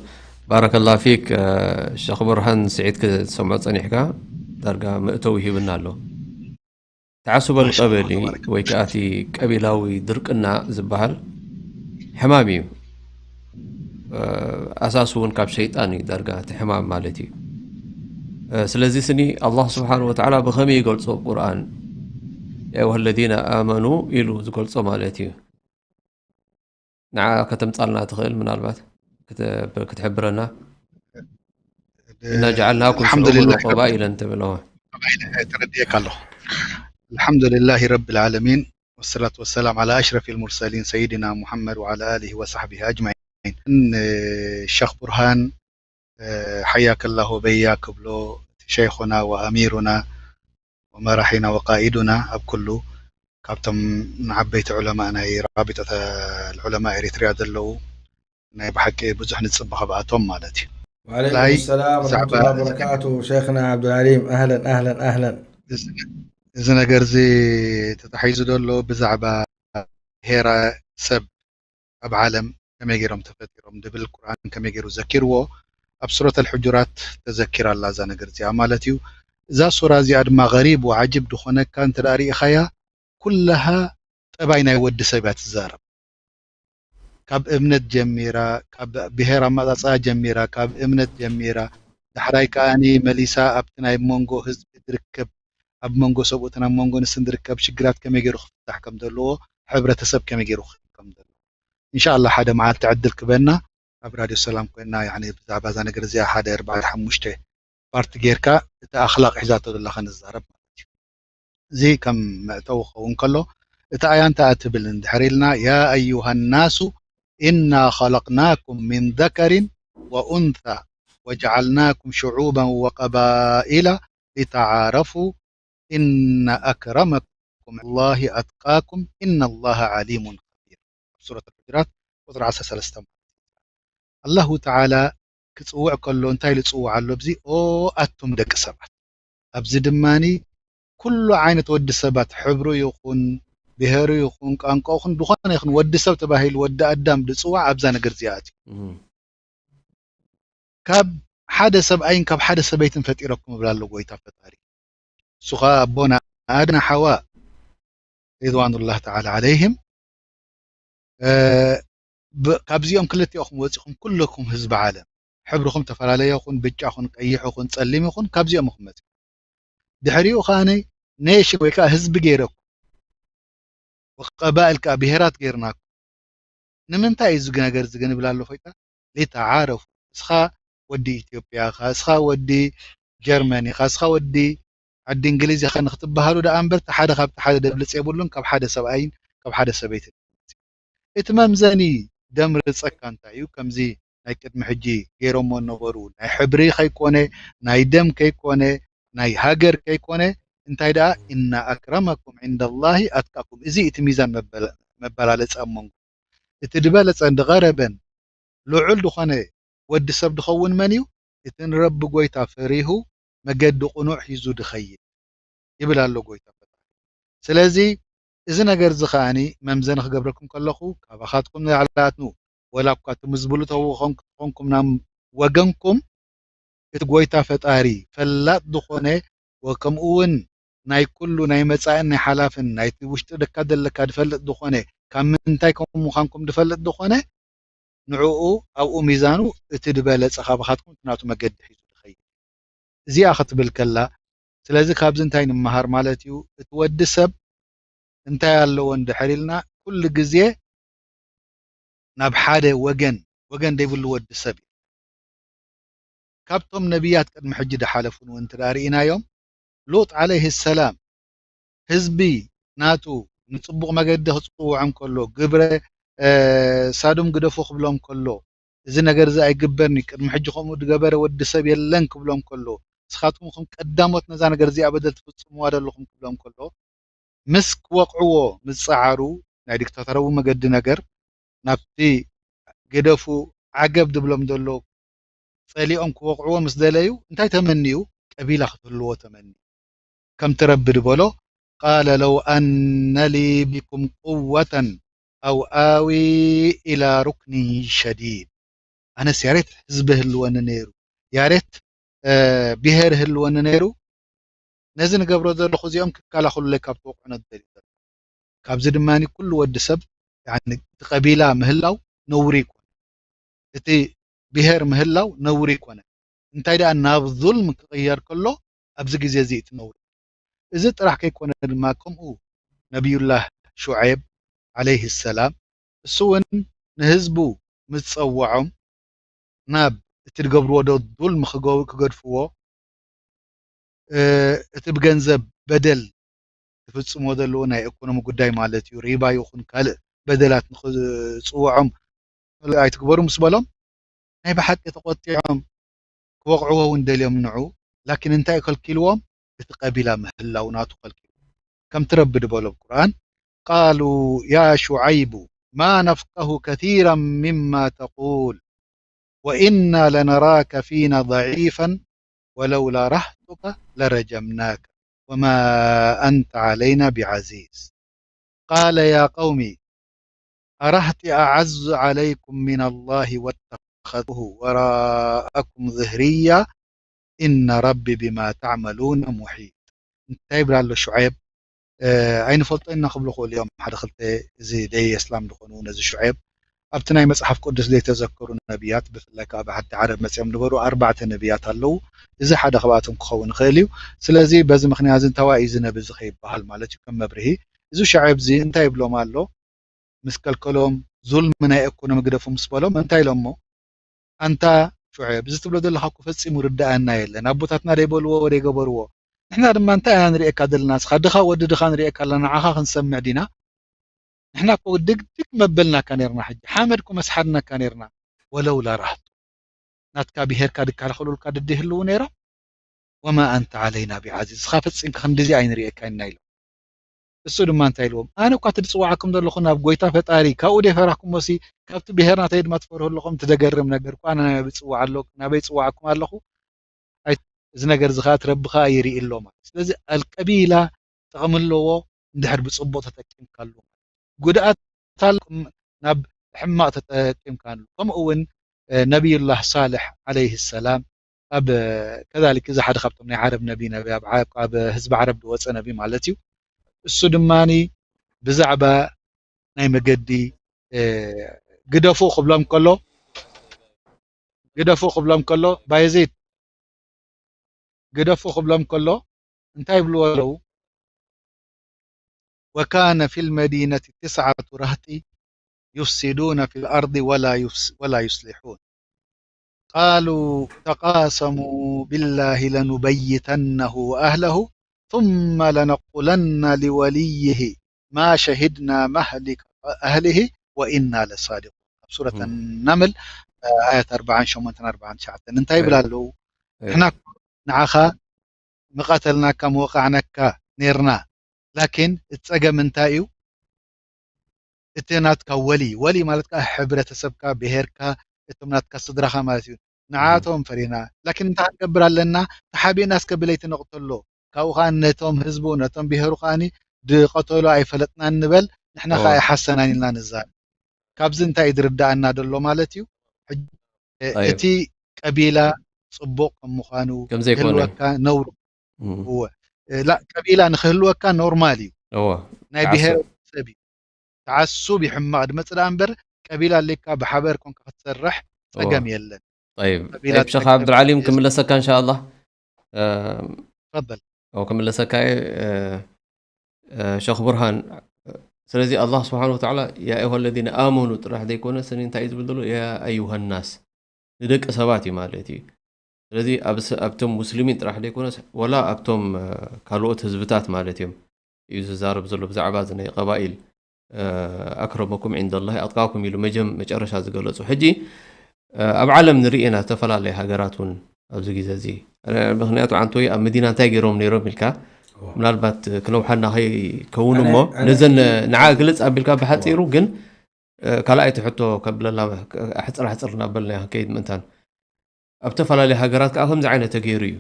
ባረከላ ፊክ ሸኽ ብርሃን ስዒድ ክትሰምዖ ፀኒሕካ ዳርጋ መእተዊ ሂብና ኣሎ ተዓሱበል ቀበሊ ወይ ከዓ እቲ ቀቢላዊ ድርቅና ዝበሃል ሕማም እዩ ኣሳስ እውን ካብ ሸይጣን እዩ ዳርጋ እቲ ሕማም ማለት እዩ ስለዚ ስኒ ኣላህ ስብሓን ወተዓላ ብኸመይ ይገልፆ ቁርኣን يا أيها الذين آمنوا ኢሉ ዝገልጾ ማለት እዩ። ንዓ ከተምጻልና ትኽእል ምናልባት ክትሕብረና። إنا جعلناكم شعوبا وقبائل ትብል። ተረድኤካ ኣለኹ። الحمد لله رب العالمين والصلاة والسلام على أشرف المرسلين سيدنا محمد وعلى آله وصحبه أجمعين. ሸኽ ቡርሃን حياك الله በያ ክብሎ እቲ ሸይኹና ወኣሚሩና ወመራሒና ወቃኢዱና ኣብ ኩሉ ካብቶም ንዓበይቲ ዑለማ ናይ ራቢጠተ ዑለማ ኤሪትሪያ ዘለዉ ናይ ብሓቂ ብዙሕ ንጽበ ካብኣቶም ማለት እዩ። وعليكم السلام ورحمة الله وبركاته شيخنا عبد العليم أهلا أهلا أهلا እዚ ነገር እዚ ተታሒዙ ዘሎ ብዛዕባ ብሄረ ሰብ ኣብ ዓለም ከመይ ገይሮም ተፈጢሮም ድብል ቁርኣን ከመይ ገይሩ ዘኪርዎ ኣብ ሱረት ኣልሕጁራት ተዘኪራ ኣላ እዛ ነገር እዚኣ ማለት እዩ። እዛ ሱራ እዚኣ ድማ غريب وعجيب ዝኾነካ እንተ ርኢኻያ ኩላሃ ጠባይ ናይ ወዲ ሰብ እያ ትዛረብ። ካብ እምነት ጀሚራ፣ ካብ ብሄር ኣመጻጽኣ ጀሚራ፣ ካብ እምነት ጀሚራ፣ ዳሕራይ ከኣ መሊሳ ኣብቲ ናይ መንጎ ህዝቢ ዝርከብ ኣብ መንጎ ሰብኡትን ኣብ መንጎ ንስን ዝርከብ ሽግራት ከመይ ገይሩ ክፍታሕ ከም ዘለዎ፣ ሕብረተሰብ ከመይ ገይሩ ክህሉ ከም ዘለዎ። ኢንሻኣላህ ሓደ መዓልቲ ዕድል ክበና ኣብ ራድዮ ሰላም ኮይና ያኒ ብዛዕባ እዛ ነገር እዚኣ ሓደ ኣርባዕተ ሓሙሽተ ፓርቲ ጌርካ እቲ ኣኽላቕ ሒዛቶ ዘላ ከንዛረብ ማለት እዩ። እዚ ከም መእተዊ ክኸውን ከሎ እታ ኣያ እንታይ ትብል እንድሕር ኢልና يا أيها الناس إنا خلقناكم من ذكر وأنثى وجعلناكم شعوبا وقبائل لتعارفوا إن أكرمكم عند الله أتقاكم إن الله عليم خبير. ሱረት ኣልሑጅራት ቁፅሪ ዓሰርተ ሰለስተ ማለት እዩ። ኣላሁ ተዓላ ክፅውዕ ከሎ እንታይ ኢሉ ይፅውዕ ኣሎ? ኣብዚ ኦ ኣቱም ደቂ ሰባት። ኣብዚ ድማ ኩሉ ዓይነት ወዲ ሰባት ሕብሩ ይኹን ብሄሩ ይኹን ቋንቋ ይኹን ዝኾነ ይኹን ወዲ ሰብ ተባሂሉ ወዲ ኣዳም ዝፅዋዕ ኣብዛ ነገር እዚኣ ኣትዩ። ካብ ሓደ ሰብኣይን ካብ ሓደ ሰበይትን ፈጢረኩም ይብል ኣሎ ጎይታ ፈጣሪ። እሱ ኸዓ ኣቦና ኣደም ሓዋ ሪድዋኑላህ ተዓላ ዓለይህም ካብዚኦም ክልቲኦኹም ወፂኹም ኩለኩም ህዝቢ ዓለም ሕብርኹም ተፈላለየ ይኹን ብጫ ይኹን ቀይሕ ይኹን ፀሊም ይኹን ካብዚኦም ኢኹም መፂኹም። ድሕሪኡ ከዓ ኔሽን ወይ ከዓ ህዝቢ ገይረኩም ቀባእል ከዓ ብሄራት ገይርናኩም። ንምንታይ እዩ እዚ ነገር እዚ ግን ይብል ኣሎ ፎይጣ? ሊተዓረፉ እስኻ ወዲ ኢትዮጵያ ኢኻ፣ እስኻ ወዲ ጀርመን ኢኻ፣ እስኻ ወዲ ዓዲ እንግሊዝ ኢኻ ንክትበሃሉ ደኣ እምበር እቲ ሓደ ካብቲ ሓደ ደብልፅ የብሉን ካብ ሓደ ሰብኣይን ካብ ሓደ ሰበይትን። እቲ መምዘኒ ደምርፀካ እንታይ እዩ? ከምዚ ናይ ቅድሚ ሕጂ ገይሮሞ ነበሩ ናይ ሕብሪ ከይኮነ ናይ ደም ከይኮነ ናይ ሃገር ከይኮነ እንታይ ደኣ إن أكرمكم عند الله أتقاكم እዚ እቲ ሚዛን መበላለፂ ኣብ መንጎ እቲ ዝበለፀን ዝቐረበን ልዑል ዝኾነ ወዲ ሰብ ዝኸውን መን እዩ? እቲ ንረቢ ጎይታ ፈሪሁ መገዲ ቁኑዕ ሒዙ ዝኸይድ ይብል ኣሎ ጎይታ ፈጣሪ። ስለዚ እዚ ነገር እዚ ከዓኒ መምዘኒ ክገብረልኩም ከለኹ ካባኻትኩም ንላዕላትኑ ወላ እኳ ትምዝብሉ ተኾንኩም ናብ ወገንኩም እቲ ጎይታ ፈጣሪ ፈላጥ ዝኾነ ከምኡ እውን ናይ ኩሉ ናይ መጻእን ናይ ሓላፍን ናይቲ ውሽጢ ደካ ዘለካ ዝፈልጥ ዝኾነ ካብ ምንታይ ከም ምዃንኩም ዝፈልጥ ዝኾነ ንዕኡ ኣብኡ ሚዛኑ እቲ ዝበለጸ ካባኻትኩም እቲ ናቱ መገዲ ሒዙ ዝኸይድ እዚኣ ክትብል ከላ ስለዚ ካብዚ እንታይ ንምሃር ማለት እዩ እቲ ወዲ ሰብ እንታይ ኣለዎ እንድሕር ኢልና ኩሉ ግዜ ናብ ሓደ ወገን ወገን ዘይብሉ ወዲ ሰብ እዩ ካብቶም ነቢያት ቅድሚ ሕጂ ዝሓለፉን እውን እንተ ርኢናዮም ሉጥ ዓለይህ ሰላም ህዝቢ ናቱ ንፅቡቕ መገዲ ክፅውዖም ከሎ ግብረ ሳዱም ግደፉ ክብሎም ከሎ እዚ ነገር እዚ ኣይግበርኒ ቅድሚ ሕጂ ከምኡ ዝገበረ ወዲ ሰብ የለን ክብሎም ከሎ ንስኻትኩም ከም ቀዳሞት ነዛ ነገር እዚኣ በደል ትፍፅምዋ ዘለኹም ክብሎም ከሎ ምስ ክወቕዕዎ ምስ ፀዓሩ ናይ ዲክታተራዊ መገዲ ነገር ናብቲ ግደፉ ዓገብ ዝብሎም ዘሎ ፀሊኦም ክወቕዕዎ ምስ ደለዩ እንታይ ተመንዩ ቀቢላ ክትህልዎ ተመንዩ ከምቲ ረቢ ዝበሎ قال لو أن لي بكم قوة أو آوي إلى ركن شديد ኣነስ ያሬት ህዝቢ ህልወኒ ነይሩ ያሬት ብሄር ህልወኒ ነይሩ ነዚ ንገብሮ ዘለኹ እዚኦም ክከላኸሉለይ ካብ ተወቅዕኖ ዝደልዩ ዘለኹ ካብዚ ድማ ኩሉ ወዲ ሰብ እቲ ቀቢላ ምህላው ነውሪ ይኮነ እቲ ብሄር ምህላው ነውሪ ይኮነ እንታይ ደኣ ናብ ظلم ክቕየር ከሎ ኣብዚ ግዜ እዚ እቲ ነውሪ እዚ ጥራሕ ከይኮነ ድማ ከምኡ ነቢዩላህ ሹዓይብ ዓለይሂ ሰላም፣ እሱ እውን ንህዝቡ ምስ ጸውዖም ናብ እቲ ዝገብርዎ ዶ ዱልም ክገ-፣ ክገድፍዎ፣ እ፣ እቲ ብገንዘብ በደል ዝፍጽሞ ዘለዉ ናይ ኢኮኖሚ ጉዳይ ማለት እዩ፣ ሪባ ይኹን ካልእ በደላት ንኽጽውዖም ኣይትግበሩ ምስ በሎም፣ ናይ ብሓቂ ተቖጢዖም ክወቕዕዎ እውን ደልዮም ንዑ። ላኪን እንታይ ከልኪልዎም? እቲ ቀቢላ ምህላው ናቱ ከልኪልዎም። ከምቲ ረቢ ድበሎ ኣብ ቁርኣን፣ قالوا يا شعيب ما نفقه كثيرا مما تقول وإنا لنراك فينا ضعيفا ولولا رهطك لرجمناك وما أنت علينا بعزيز. قال يا قوم أرهطي أعز عليكم من الله واتخذتموه وراءكم ظهريا إن ربي بما تعملون محيط. እንታይ ይብል ኣሎ ሹዓይብ? እ፣ ኣይንፈልጦ ኢና ክብሉ ክእሉ እዮም። ሓደ ክልተ እዚ ደይ እስላም ዝኾኑ ነዚ ሹዓይብ ኣብቲ ናይ መጽሓፍ ቅዱስ ዘይተዘከሩ ነቢያት፣ ብፍላይ ካብ ዓዲ ዓረብ መጺኦም ዝበሩ ኣርባዕተ ነቢያት ኣለዉ። እዚ ሓደ ካብኣቶም ክኸውን ይኽእል እዩ። ስለዚ በዚ ምኽንያት እዚ እንታዋይ እዩ እዚ ነቢ እዚ ከይበሃል ማለት እዩ። ከም መብርሂ፣ እዚ ሹዓይብ እዚ እንታይ ይብሎም ኣሎ? ምስ ከልከሎም፣ ዙልሚ ናይ ኢኮኖሚ ግደፉ ምስ በሎም፣ እንታይ ኢሎሞ? ኣንታ ሹዓይብ፣ እዚ ትብሎ ዘለኻ እኮ ፈጺሙ ርድኣና የለን። ኣቦታትና ደይበልዎ ደይገበርዎ። ንሕና ድማ እንታይ ኢና ንርእየካ ዘለና? ንስኻ ድኻ ወዲ ድኻ ንርእየካ ኣለና፣ ንዓኻ ክንሰምዕ ዲና? ንሕና እኮ ድግድግ መበልናካ ነርና፣ ሕጂ ሓመድ እኮ መስሓድናካ ነርና። ወለውላ ራህጡ፣ ናትካ ብሄርካ ድከላኸሉልካ ድድህልዉ ነይሮም። ወማ ኣንተ ዓለይና ቢዓዚዝ፣ ንስኻ ፈጺምካ ክንድዚ ኣይንርእየካ ኢና ኢሎም። እሱ ድማ እንታይ ኢልዎም? ኣነ እኳ እቲ ዝጽዋዓኩም ዘለኹ ናብ ጎይታ ፈጣሪ፣ ካብኡ ደይፈራህኩሞሲ፣ ካብቲ ብሄር ናተይ ድማ ትፈርሁ ኣለኹም? እቲ ዘገርም ነገር እኳ ኣነ ናበይ ይጽዋዕ ኣሎ-፣ ናበይ ይጽዋዓኩም ኣለኹ? ኣይ-፣ እዚ ነገር እዚ ኸኣ እቲ ረቢ ኸኣ ይርኢ ኣሎ ማለት። ስለዚ ኣልቀቢላ ጥቕሚ ኣለዎ እንድሕር ብጽቡቕ ተጠቂምካሉ። ጉድኣት ኣልኩም ናብ ሕማቕ ተጠቂምካሉ። ከምኡ እውን፣ እ፣ ነቢዩላህ ሳልሕ ዓለይሂ ሰላም ኣብ፣ ከዛሊክ እዚ ሓደ ካብቶም ናይ ዓረብ ነቢ፣ ነቢ ኣብ ዓ-፣ ኣብ ህዝቢ ዓረብ ዝወጸ ነቢ ማለት እዩ። እሱ ድማኒ ብዛዕባ ናይ መገዲ፣ እ፣ ግደፉ ክብሎም ከሎ፣ ግደፉ ክብሎም ከሎ፣ ባየዚድ፣ ግደፉ ክብሎም ከሎ እንታይ ይብልዎ ኣለዉ? وكان في المدينة تسعة رهط يفسدون في الأرض ولا يفس-، ولا يصلحون. قالوا تقاسموا بالله لنبيتنه وأهله ثم لنقولن لوليه ما شهدنا مهلك أهله وإنا لصادقون. ኣብ ሱረት ናምል፣ ኣያት ኣርባዓን ሸሞንተን ኣርባዓን ትሽዓተን እንታይ ይብላ ኣለዉ? ንሕና ንዓኻ ምቐተልናካ ምወቃዕናካ ነርና። ላኪን እቲ ጸገም እንታይ እዩ? እቲ ናትካ ወሊ፣ ወሊ ማለት ከኣ ሕብረተሰብካ፣ ብሄርካ፣ እቶም ናትካ ስድራኻ ማለት እዩ። ንዓቶም ፈሪና። ላኪን እንታይ ክንገብር ኣለና? ተሓቢእና እስከ ብለይቲ ንቕተሎ። ካብኡ ከኣ ነቶም ህዝቡ፣ ነቶም ብሄሩ ከኣኒ ድቐተሎ ኣይፈለጥናን ንበል፣ ንሕና ከኣ ኣይሓሰናን ኢልና ንዛረብ። ካብዚ እንታይ እዩ ዝርድኣና ዘሎ ማለት እዩ? ሕጂ፣ እ፣ ጠይብ። እቲ ቀቢላ ጽቡቕ ከም ምዃኑ ከም ዘይኮነ። ክህልወካ ነውሪ። እም። እወ። እ፣ ላ-፣ ቀቢላ ንክህልወካ ኖርማል እዩ። እወ። ናይ ተዓሱብ። ብሄር ሰብ እዩ። ተዓሱብ እዩ ሕማቕ ድመጽእ ደኣ እምበር፣ ቀቢላ ኣሊካ ብሓበር ኮንካ ክትሰርሕ ጸገም እወ። የለን። ጠይብ። ቀቢላ ጠይብ፣ ሸኽ ተጠቂምካ ኣብዱልዓሊም የስ- ክምለሰካ እንሻኣላህ። እም፣ ተፈደል። ኦ፣ ክምለሰካ እየ፣ እ፣ እ፣ ሸኽ ቡርሃን። ስለዚ ኣላህ ስብሓን ወተዓላ ያ ኣዩሃ ለዚነ ኣመኑ ጥራሕ ዘይኮነ፣ ስኒ እንታይ እዩ ዝብል ዘሎ? ያ ኣዩሃ ናስ፣ ንደቂ ሰባት እዩ ማለት እዩ። ስለዚ ኣብ ስ-፣ ኣብቶም ሙስሊሚን ጥራሕ ዘይኮነስ፣ ወላ ኣብቶም፣ እ፣ ካልኦት ህዝብታት ማለት እዮም እዩ ዝዛረብ ዘሎ ብዛዕባ እዚ ናይ ቀባኢል፣ እ፣ ኣክረመኩም ዒንደላሂ ኣጥቃኩም ኢሉ መጀም-፣ መጨረሻ ዝገለጹ። ሕጂ፣ እ፣ ኣብ ዓለም ንርኢ ኢና፣ ዝተፈላለየ ሃገራት እውን ኣብዚ ግዜ እዚ፣ እ፣ ምኽንያቱ ዓንቶይ ኣብ መዲና እንታይ ገይሮም ነይሮም ኢልካ፣ እዎ። ምናልባት ክነውሓና ከይከውን እሞ፣ ኣነ፣ ኣነ ነዘን ንዓ ግልጽ ኣቢልካ ብሓጺሩ እዎ። ግን፣ እ፣ ካልኣይቲ ሕቶ ከብለላ፣ ኣሕጽር ኣሕጽር እናበልና ክንከይድ ምእንታን። ኣብ ዝተፈላለየ ሃገራት ከኣ ከምዚ ዓይነት ተገይሩ እዩ።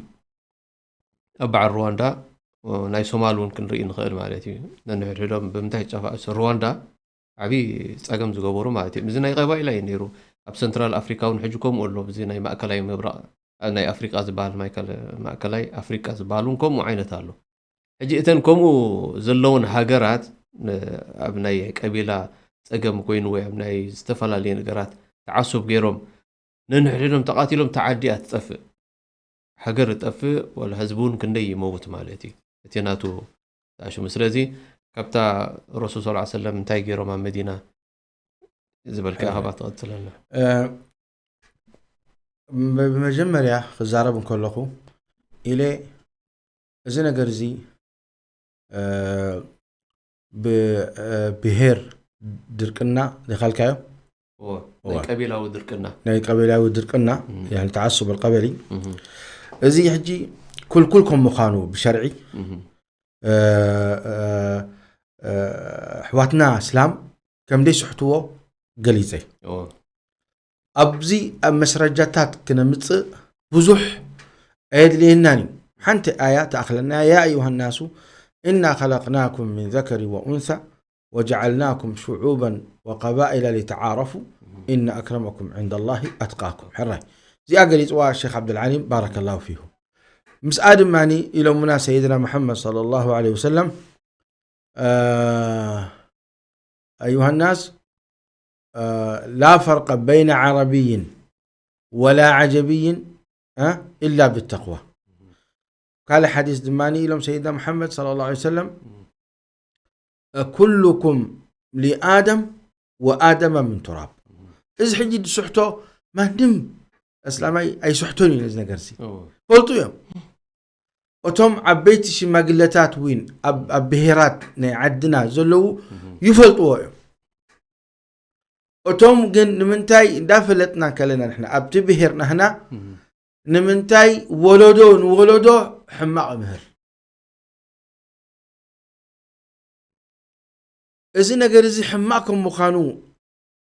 ኣብ በዓል ሩዋንዳ፣ እ፣ ናይ ሶማል እውን ክንርኢ ንኽእል ማለት እዩ። ነንሕድሕዶም ብምንታይ ይጨፋ-፣ ሩዋንዳ ዓብዪ ጸገም ዝገበሩ ማለት እዩ። እዚ ናይ ቀባኢላ እዩ ነይሩ። ኣብ ሰንትራል ኣፍሪካ እውን ሕጂ ከምኡ ኣሎ። እዚ ናይ ማእከላይ ምብራቕ፣ ኣብ ናይ ኣፍሪቃ ዝበሃል፣ ማይከል-፣ ማእከላይ ኣፍሪቃ ዝበሃል እውን ከምኡ ዓይነት ኣሎ። ሕጂ እተን ከምኡ ዘለውን ሃገራት፣ ን-፣ ኣብ ናይ ቀቢላ ጸገም ኮይኑ ወይ ኣብ ናይ ዝተፈላለየ ነገራት ተዓሱብ ገይሮም ነንሕድሕዶም ተቓቲሎም፣ እታ ዓዲ እያ ትጠፍእ። ሃገር ይጠፍእ፣ ወላ ህዝቢ እውን ክንደይ ይመውት ማለት እዩ። እቲ ናቱ ተኣሽሙ። ስለዚ ካብታ ረሱል ስ ሰለም እንታይ ገይሮም ኣብ መዲና ዝበልካ ሕራይ። ካባ ትቐፅለና። እ፣ ብ- ብመጀመርያ ክዛረብ እንከለኹ ኢለ፣ እዚ ነገር እዚ እ፣ ብ- እ፣ ብሄር ድርቅና ዲኻልካዮ? እዎ፣ ናይ እዋ። ቀቢላዊ ድርቅና። ናይ ቀቢላዊ ድርቅና እም። ያኒ ተዓሱብ ቀበሊ። እም፣ እዚ ሕጂ ኩልኩል ከም ምዃኑ ብሸርዒ እም፣ እ፣ እ፣ እ፣ ኣሕዋትና እስላም ከም ደይስሕትዎ ገሊጸ። እዎ፣ ኣብዚ ኣብ መስረጃታት ክነምጽእ ብዙሕ ኣየድልየናን እዩ። ሓንቲ ኣያ ትኣኽለና፣ يا أيها الناس إنا خلقناكم من ذكر وأنثى وجعلناكم شعوبا وقبائل لتعارفوا إن أكرمكم عند الله أتقاكم። ሕራይ እዚኣ ገሊፅዋ ሸክ ዓብደልዓሊም ባረከላሁ ፊኩም። ምስኣ ድማ ኢሎሙና ሰይድና መሐመድ ሰለላሁ ዐለይሂ ወሰለም እ፣ أيها الناس لا فرق بين عربي ولا عجمي إلا بالتقوى. ካልእ ሓዲስ ድማ ኢሎም ሰይድና መሐመድ ሰለላሁ ዐለይሂ ወሰለም ኩሉኩም ሊኣደም ወኣደመ ምን ቱራብ። እዚ ሕጂ ዝስሕቶ ማንም እስላማይ ኣይስሕቶን እዩ ነዚ ነገር እዚ። እዎ፣ ፈልጡ እዮም። እቶም ዓበይቲ ሽማግለታት እውን ኣብ ኣብ ብሄራት ናይ ዓድና ዘለዉ እም፣ ይፈልጥዎ እዮም። እቶም ግን ንምንታይ እንዳፈለጥና ከለና ንሕና ኣብቲ ብሄር ናህና እም፣ ንምንታይ ወለዶ ንወለዶ ሕማቕ ምህር? እዚ ነገር እዚ ሕማቕ ከም ምዃኑ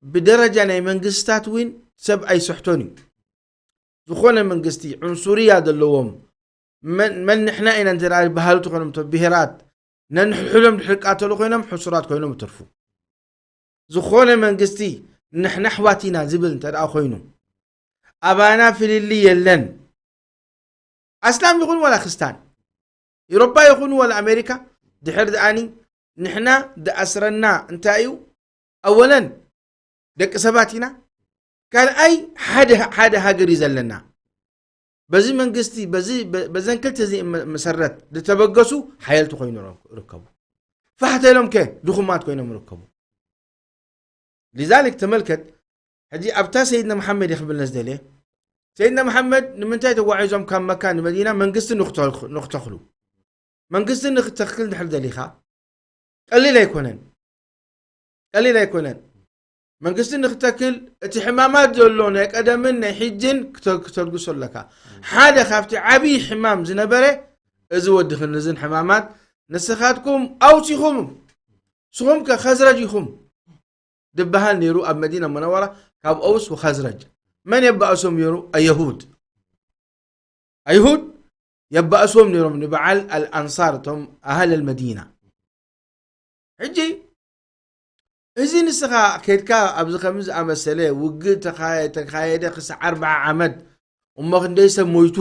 ብደረጃ ናይ መንግስታት እውን ሰብ ኣይስሕቶን እዩ። ዝኾነ መንግስቲ ዑንሱርያ ዘለዎም መን መን ንሕና ኢና እንተ ደኣ በሃልቲ ኮይኖም እቶም ብሄራት ነንሕድሕዶም ድሕሪ ቃተሉ ኮይኖም ሕሱራት ኮይኖም ይተርፉ። ዝኾነ መንግስቲ ንሕና ኣሕዋት ኢና ዝብል እንተ ደኣ ኮይኑ ኣባና ፍልልይ የለን። ኣስላም ይኹን ወላ ክርስታን፣ ኤውሮፓ ይኹን ወላ ኣሜሪካ፣ ድሕር ደኣኒ ንሕና ዝኣስረና እንታይ እዩ? ኣወለን ደቂ ሰባት ኢና። ካልኣይ ሓደ ሓደ ሃገር እዩ ዘለና። በዚ መንግስቲ በዚ በዘን ክልተ እዚ መሰረት ዝተበገሱ ሓየልቲ ኮይኑ ይርከቡ። ፋሕተ ኢሎም ከ ድኹማት ኮይኖም ይርከቡ። ሊዛሊክ ተመልከት፣ ሕጂ ኣብታ ሰይድና መሓመድ እየ ክብል ነዝደልየ። ሰይድና መሓመድ ንምንታይ ተጓዒዞም ካብ መካ ንመዲና መንግስቲ ንክተልክ- ንክተኽሉ? መንግስቲ ንክተክል ድሕር ደሊኻ ቀሊል ኣይኮነን፣ ቀሊል ኣይኮነን። መንግስቲ ንክተክል እቲ ሕማማት ዘሎ ናይ ቀደምን ናይ ሕጅን ክተ- ክተልግሶ ኣለካ። ሓደ ካብቲ ዓብዪ ሕማም ዝነበረ እዚ ወዲ ክንዝን ሕማማት ንስኻትኩም ኣውስ ኢኹም፣ ንስኹም ከ ኸዝረጅ ኢኹም ድበሃል ነይሩ ኣብ መዲና ሙነወራ ካብ ኣውስ ወኸዝረጅ። መን የባእሶም ነይሩ? ኣየሁድ። ኣይሁድ የባእሶም ነይሮም ንበዓል ኣልኣንሳር እቶም ኣህል ኣልመዲና። ሕጂ እዚ ንስኻ ከድካ ኣብዚ ከምዚ ዝኣመሰለ ውግእ ተኻየ- ተካየደ ክሳዕ ኣርብዓ ዓመት እሞ ክንደይ ሰብ ሞይቱ፣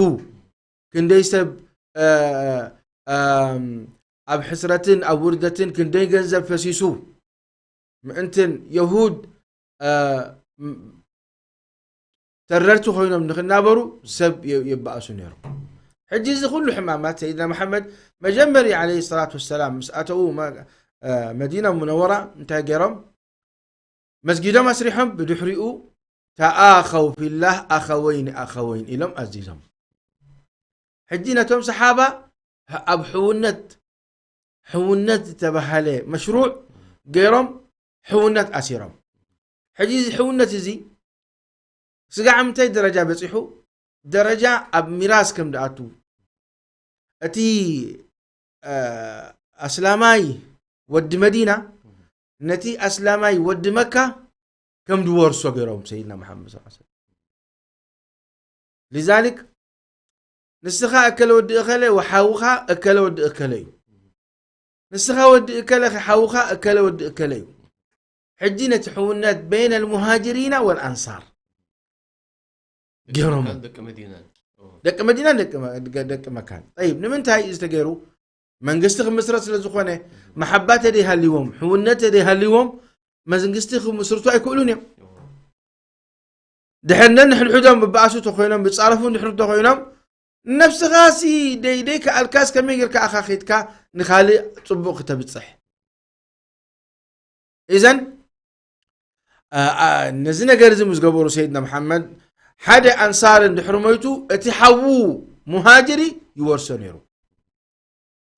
ክንደይ ሰብ እ፣ እ፣ ኣብ ሕስረትን ኣብ ውርደትን ክንደይ ገንዘብ ፈሲሱ ምእንትን የሁድ እ፣ ም- ተረርቲ ኮይኖም ንክናበሩ ሰብ የ- የባእሱ ነይሮም። ሕጂ እዚ ኩሉ ሕማማት ሰይድና መሓመድ መጀመርያ ዓለይሂ ሰላቱ ወሰላም ምስ ኣተዉ መ- እ፣ መዲና ሙነወራ እንታይ ገይሮም? መስጊዶም ኣስሪሖም ብድሕሪኡ ተኣኸው ፊላህ ኣኸወይን ኣኸወይን ኢሎም ኣዚዞም። ሕጂ ነቶም ሰሓባ ኣብ ሕውነት ሕውነት ዝተባሃለ መሽሩዕ ገይሮም ሕውነት ኣሲሮም። ሕጂ እዚ ሕውነት እዚ ስጋዕ ምንታይ ደረጃ በፂሑ? ደረጃ ኣብ ሚራስ ከም ድኣቱ እቲ እ፣ ኣስላማይ ወዲ መዲና ነቲ ኣስላማይ ወዲ መካ ከም ድወርሶ ገይሮም ሰይድና መሓመድ ስ ሰለም። ሊዛሊክ ንስኻ እከለ ወዲ እከለ ወሓውኻ እከለ ወዲ እከለ እዩ። ንስኻ ወዲ እከለ ሓውኻ እከለ ወዲ እከለ እዩ። ሕጂ ነቲ ሕውነት በይነ ልሙሃጅሪና ወልኣንሳር ገይሮም ደቂ መዲናን። ደቂ መዲና ደቂ መ- ደቂ መካን። ጠይብ ንምንታይ እዚ ተገይሩ? መንግስቲ ክምስረት ስለ ዝኾነ መሓባ ተደይሃልዎም ሕውነት ተደይሃልዎም መንግስቲ ክምስርቱ ኣይክእሉን እዮም። ድሕር ነንሕድሕዶም ብባእሱ ተኮይኖም ብፃረፉ ድሕር ተኮይኖም ነብስኻ ሲ ደይ ደይ ከኣልካስ ከመይ ጌርካ ኣኻ ኬድካ ንኻልእ ፅቡቕ ክተብፅሕ? እዘን ነዚ ነገር እዚ ምስ ገበሩ ሰይድና መሓመድ ሓደ ኣንሳር እንድሕሪ ሞይቱ እቲ ሓዉ ሙሃጅሪ ይወርሶ ነይሩ።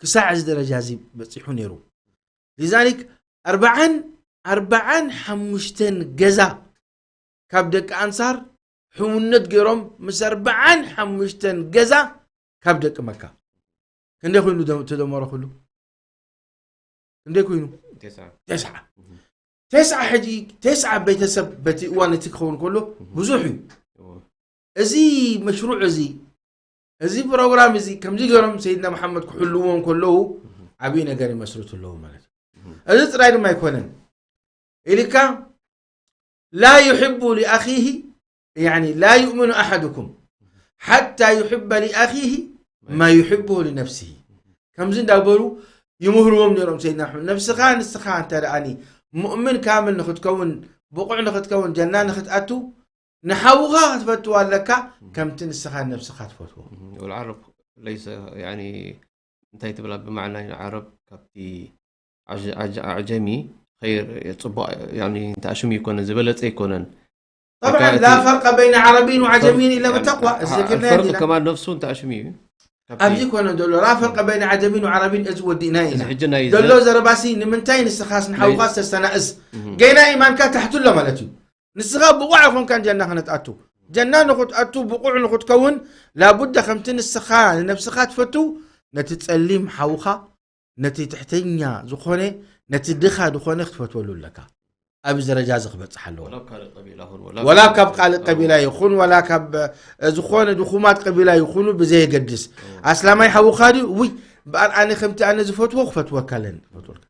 ክሳዕ እዚ ደረጃ እዚ በፂሑ ነይሩ። ሊዛሊክ ኣርባዓን ኣርባዓን ሓሙሽተን ገዛ ካብ ደቂ ኣንሳር ሕውነት ገይሮም ምስ ኣርባዓን ሓሙሽተን ገዛ ካብ ደቂ መካ ክንደይ ኮይኑ ተደመረ ኩሉ? ክንደይ ኮይኑ? ተስዓ። ተስዓ። ሕጂ ተስዓ ቤተሰብ በቲ እዋን እቲ ክኸውን ከሎ ብዙሕ እዩ። እዚ መሽሩዕ እዚ እዚ ፕሮግራም እዚ ከምዚ ገይሮም ሰይድና መሓመድ ክሕልዎም ከለዉ ዓብዪ ነገር ይመስርቱ ኣለዉ ማለት እዩ። እዚ ጥራይ ድማ ኣይኮነን ኢልካ ላ ዩሕቡ ሊኣኺሂ ላ ዩእምኑ ኣሓድኩም ሓታ ዩሕበ ሊኣኺሂ ማ ዩሕብሁ ሊነፍሲሂ ከምዚ እንዳበሉ ይምህርዎም ነይሮም ሰይድና መሓመድ። ነብስኻ ንስኻ እንተ ደኣኒ ሙእምን ካምል ንኽትከውን ብቑዕ ንኽትከውን ጀና ንኽትኣቱ ንሓውኻ ክትፈትዎ ኣለካ ከምቲ ንስኻ ነብስኻ ትፈትዎ። والعرب ليس يعني እንታይ ትብላ ብማዕና ዓረብ ካብቲ ኣዕጀሚ ኸይር ፅቡቕ يعني እንተኣሽሙ ይኮነን ዝበለፀ ይኮነን طبعا لا فرق بين عربي وعجمي إلا بالتقوى الفرق كمان نفسه እንተኣሽሙ እዩ ኣብዚ ኮነ ዘሎ لا فرق بين عجمي وعربي እዚ ወዲእና ኢና ዘሎ ዘረባሲ ንምንታይ ንስኻስ ንሓውኻስ ተስተናእስ ገና ኢማንካ ታሕቱ ኣሎ ማለት እዩ ንስኻ ብቑዕ ኣይኮንካን ጀና ክነትኣቱ ጀና ንኽትኣቱ ብቑዕ ንኽትከውን ላቡዳ ከምቲ ንስኻ ንነብስኻ ትፈቱ ነቲ ጸሊም ሓውኻ ነቲ ትሕተኛ ዝኾነ ነቲ ድኻ ዝኾነ ክትፈትወሉ ኣለካ ኣብዚ ደረጃ እዚ ክበፅሕ ኣለዎ ወላ ካብ ካልእ ቀቢላ ይኹን ወላ ካብ ዝኾነ ድኹማት ቀቢላ ይኹኑ ብዘየገድስ ኣስላማይ ሓውኻ ድዩ ውይ በኣር ኣነ ከምቲ ኣነ ዝፈትዎ ክፈትወካ ኣለኒ ክፈትወልካ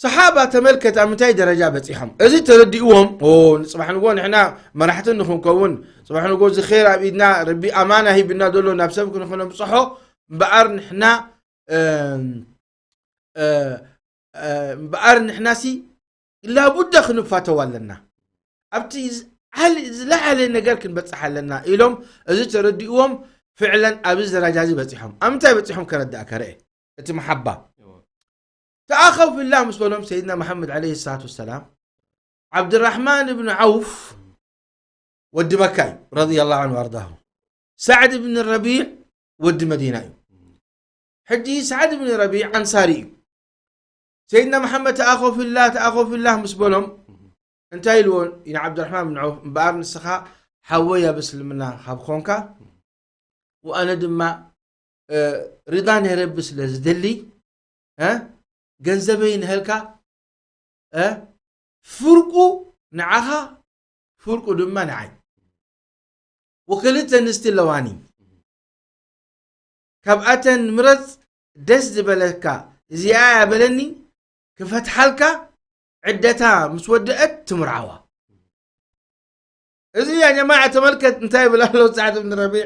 ሰሓባ ተመልከት ኣብ ምንታይ ደረጃ በፂሖም እዚ ተረዲእዎም ንፅባሕ ንጎ ንሕና መራሕቲ ንክንከውን ፅባሕ ንጎ እዚ ር ኣብ ኢድና ረቢ ኣማና ሂብና ዘሎ ናብ ሰብ ክንክነብፅሖ እምበኣር ንሕና እምበኣር ንሕናሲ ላቡዳ ክንፋተው ኣለና ኣብቲ ዝለዓለ ነገር ክንበፅሕ ኣለና ኢሎም እዚ ተረዲእዎም ፍዕለን ኣብዚ ደረጃ እዚ በፂሖም ኣብ ምንታይ በፂሖም ከረዳእካ ርአ እቲ መሓባ ተኣኸው ፊላህ ምስ በሎም ሰይድና መሓመድ ዓለይሂ ሰላቱ ወሰላም ዓብድራሕማን እብን ዓውፍ ወዲ መካ እዩ ረዲየላሁ ዐንሁ ወአርዳሁ ሳዕድ እብን ረቢዕ ወዲ መዲና እዩ ሕጂ ሳዕድ እብን ረቢዕ ኣንሳሪ እዩ ሰይድና መሓመድ ተኣኸው ፊላህ ተኣኸው ፊላህ ምስ በሎም እንታይ ኢልዎ ንዓብድራሕማን ብን ዓውፍ እምበኣር ንስኻ ሓወይ ኣብ እስልምና ካብ ኮንካ ወኣነ ድማ ሪዳ ናይ ረቢ ስለ ዝደሊ ገንዘበይ ንሀልካ ፍርቁ ንዓኻ ፍርቁ ድማ ንዓይ ወክልተ ኣንስቲ ኣለዋኒ ካብኣተን ምረፅ ደስ ዝበለካ እዚኣ እያ በለኒ ክፈትሓልካ ዕደታ ምስ ወደአት ትምርዓዋ እዚ ያ ጀማዓ ተመልከት እንታይ ይብል ኣሎ ሳዕድ ብን ረቢዕ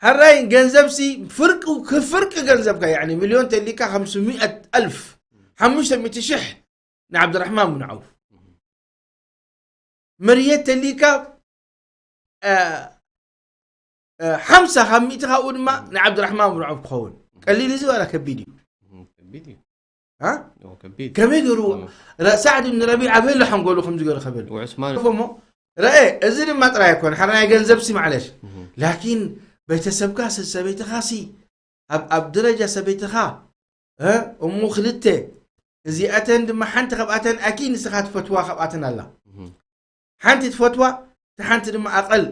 ሕራይ ገንዘብሲ ፍርቂ ክፍርቂ ገንዘብካ ያኒ ሚልዮን ተሊካ ከምስሚእት ኣልፍ ሓሙሽተ ሚእቲ ሽሕ ንዓብድራሕማን ብን ዓውፍ መርየት ተሊካ ሓምሳ ካብ ሚእቲ ካብኡ ድማ ንዓብድራሕማን ብን ዓውፍ ክኸውን ቀሊል እዚ ዋላ ከቢድ እዩ ከቢድ እዩ ከቢድ ከመይ ገይሩ ሳዕድ ብን ረቢዕ ኣበይ ኣሎ ሓንጎሉ ከምዚ ገይሩ ከብል ዑስማን ሞ ረአ እዚ ድማ ጥራይ ኣይኮነ ሓደ ናይ ገንዘብ ሲ ማዕለሽ ላኪን ቤተሰብካ ሰበይትኻ ሲ ኣብ ኣብ ደረጃ ሰበይትኻ እሞ ክልተ እዚኣተን ድማ ሓንቲ ካብኣተን ኣኪ ንስኻ ትፈትዋ ካብኣተን ኣላ ሓንቲ ትፈትዋ እቲ ሓንቲ ድማ ኣቐል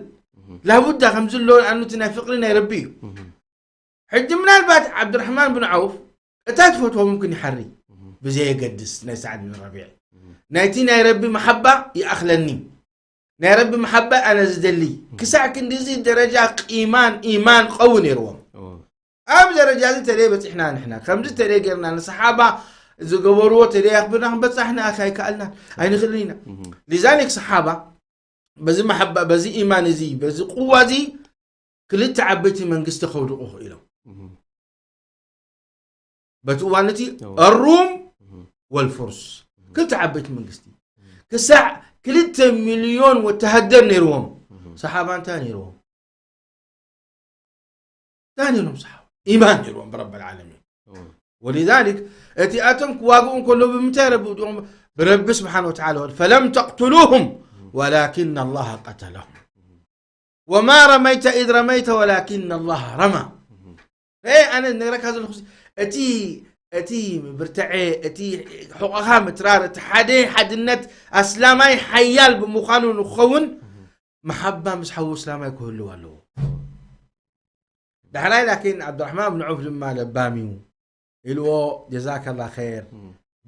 ላቡዳ ከምዚ ኣሎ ኣኑ እቲ ናይ ፍቕሪ ናይ ረቢ እዩ ሕጂ ምናልባት ዓብድራሕማን ብን ዓውፍ እታ ትፈትዎ ምምክን ይሓሪ ብዘየገድስ ናይ ሳዕድ ብን ረቢዕ ናይቲ ናይ ረቢ መሓባ ይኣኽለኒ ናይ ረቢ መሓባ ኣነ ዝደሊ ክሳዕ ክንዲዚ ደረጃ ቂማን ኢማን ክኸውን ነይርዎም ኣብ ደረጃ እዚ ተለየ በፂሕና ንሕና ከምዚ ተለየ ገርና ንሰሓባ ዝገበርዎ ተለየ ኣክብርና ክንበፃሕ ንኣካ ኣይከኣልናን ኣይንኽእልን ኢና ሊዛሊክ ሰሓባ በዚ መሓባ በዚ ኢማን እዚ በዚ ቁዋ እዚ ክልተ ዓበይቲ መንግስቲ ከውድቑ ክኢሎም በቲ እዋን እቲ ኣሩም ወልፍርስ ክልተ ዓበይቲ መንግስቲ ክሳዕ ክልተ ሚልዮን ወተሃደር ነይርዎም ሰሓባ እንታይ ነይርዎም እንታይ ነይሮም ሰሓባ ኢማን ነይርዎም ብረብ ዓለሚን ولذلك እቲ ኣቶም ክዋግኡ እንከሎ ብምንታይ ረቢ ውድኦም? ብረቢ ስብሓን ወተዓላ። فلم تقتلوهم ولكن الله قتلهم وما رميت إذ رميت ولكن الله رمى. እ ኣነ ነግረካ ዘለኹ እቲ እቲ ብርትዐ እቲ ሕቆኻ ምትራር እቲ ሓደ ሓድነት ኣስላማይ ሓያል ብምዃኑ ንክኸውን መሓባ ምስ ሓዉ እስላማይ ክህልው ኣለዎ። ዳሕራይ ላኪን ዓብዱራሕማን ብን ዑፍ ድማ ለባም እዩ ኢልዎ። ጀዛከላ ኸይር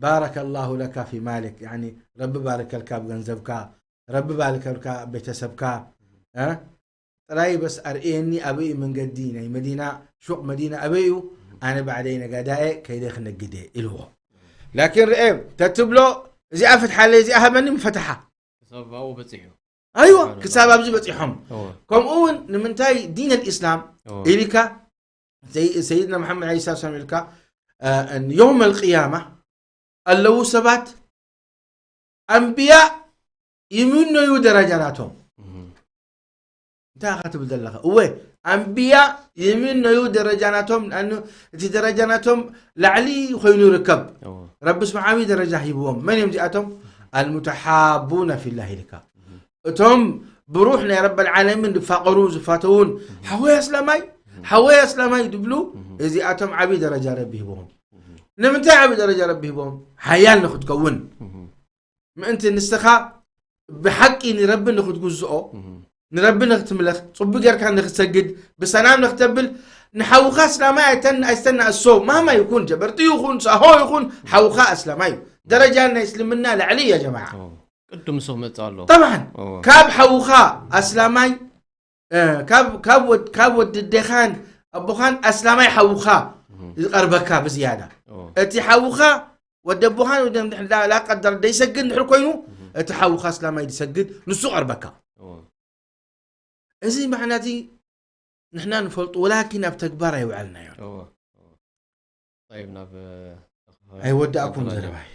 ባረከላሁ ለካ ፊ ማሊክ፣ ያኒ ረቢ ባርከልካ ኣብ ገንዘብካ፣ ረቢ ባርከልካ ኣብ ቤተሰብካ። እ ጥራይ በስ ኣርእየኒ ኣበይ እዩ መንገዲ ናይ መዲና፣ ሹቕ መዲና ኣበይ እዩ? ኣነ ባዕለይ ነጋዳየ ከይደ ክነግደ ኢልዎ። ላኪን ርኤ ተትብሎ እዚኣ ፍትሓለይ እዚኣ ሃበኒ ምፈትሓ። ክሳብ ኣብኡ በፂሑ ኣይዋ ስብሓን ክሳብ ኣብዚ በፂሖም። እወ ከምኡ እውን ንምንታይ ዲን ኣልእስላም እወ ኢልካ ሰይ- ሰይድና መሓመድ ዓለ ሰላም ኢልካ ዮም ኣልቅያማ ኣለዉ ሰባት ኣንብያ ይምነዩ ደረጃ ናቶም። እህ እንታይ ኢኻ ትብል ዘለኻ? እወ ኣንብያ ይምነዩ ደረጃ ናቶም። ንኣኑ እቲ ደረጃ ናቶም ላዕሊ ኮይኑ ይርከብ። እወ ረቢ ስብሓ ዓብዪ ደረጃ ሂብዎም። መን እዮም እዚኣቶም? ኣልሙተሓቡነ ፊላህ ኢልካ እቶም ብሩሕ ናይ ረብ ዓለሚን ዝፋቀሩ ዝፋተውን ሓወይ ኣስላማይ ሓወይ ኣስላማይ ዝብሉ እዚኣቶም ዓብዪ ደረጃ ረቢ ሂብዎም። ንምንታይ ዓብዪ ደረጃ ረቢ ሂብዎም? ሓያል ንክትከውን ምእንቲ ንስኻ ብሓቂ ንረቢ ንክትግዝኦ ንረቢ ንክትምለኽ ፅቡቅ ጌርካ ንክትሰግድ ብሰላም ንክተብል ንሓውካ እስላማይ ኣይተን ኣይስተናእሶ ማማ ይኩን ጀበርቲ ይኩን ሳሆ ይኩን ሓውካ እስላማይ እዩ። ደረጃ ናይ እስልምና ላዕሊ እያ ጀማዓ። ቅድም ንሱ ክመፅእ ኣሎ ጠብዓን እወ ካብ ሓውካ ኣስላማይ እ፣ ካብ ካብ ወድ ካብ ወዲ ደኻን ኣቦኻን ኣስላማይ ሓውካ ዝቀርበካ ብዝያዳ እወ እቲ ሓውካ ወዲ ኣቦኻን ወዲ ላቀደር ደይሰግድ እንድሕር ኮይኑ እቲ ሓውካ ኣስላማይ ዝሰግድ ንሱ ቀርበካ። እወ እዚ ማዕና እዚ ንሕና ንፈልጡ ወላኪን ኣብ ተግባር ኣይውዓልናዮ። እወ طيب ናብ ኣይወዳእኩን ዘረባይ።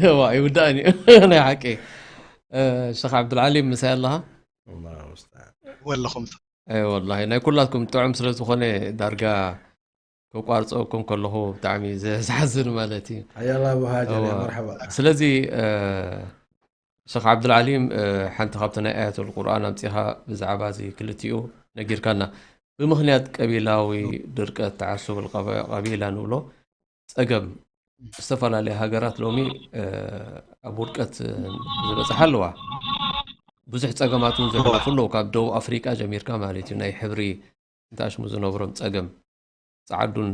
እዋ ኣይውዳእን እዩ ናይ ሓቂ እ፣ ሸኽ ዓብዱልዓሊም ምሳይ ኣለኻ ወለኹም እ፣ ወላሂ ናይ ኩላትኩም ጥዑም ስለ ዝኾነ ዳርጋ ከቋርፀኩም ከለኹ ብጣዕሚ ዘ- ዘሓዝን ማለት እዩ ሓያላ ብሃጀር እዋ። መርሓባ። ስለዚ እ፣ ሸኽ ዓብዱልዓሊም እ፣ ሓንቲ ካብቲ ናይ ኣያቱል ቁርኣን ኣምፂኻ ብዛዕባ እዚ ክልቲኡ ነጊርካና ብምኽንያት ቀቢላዊ ድርቀት ተዓሱብ ቀቢላ ንብሎ ፀገም ዝተፈላለያ ሃገራት ሎሚ ኣብ ውድቀት ዝበፅሓ ኣለዋ። ብዙሕ ፀገማት እውን ዘለዋ ኣለዋ። ካብ ደቡብ ኣፍሪቃ ጀሚርካ ማለት እዩ ናይ ሕብሪ እንተኣሽሙ ዝነብሮም ፀገም ፀዓዱን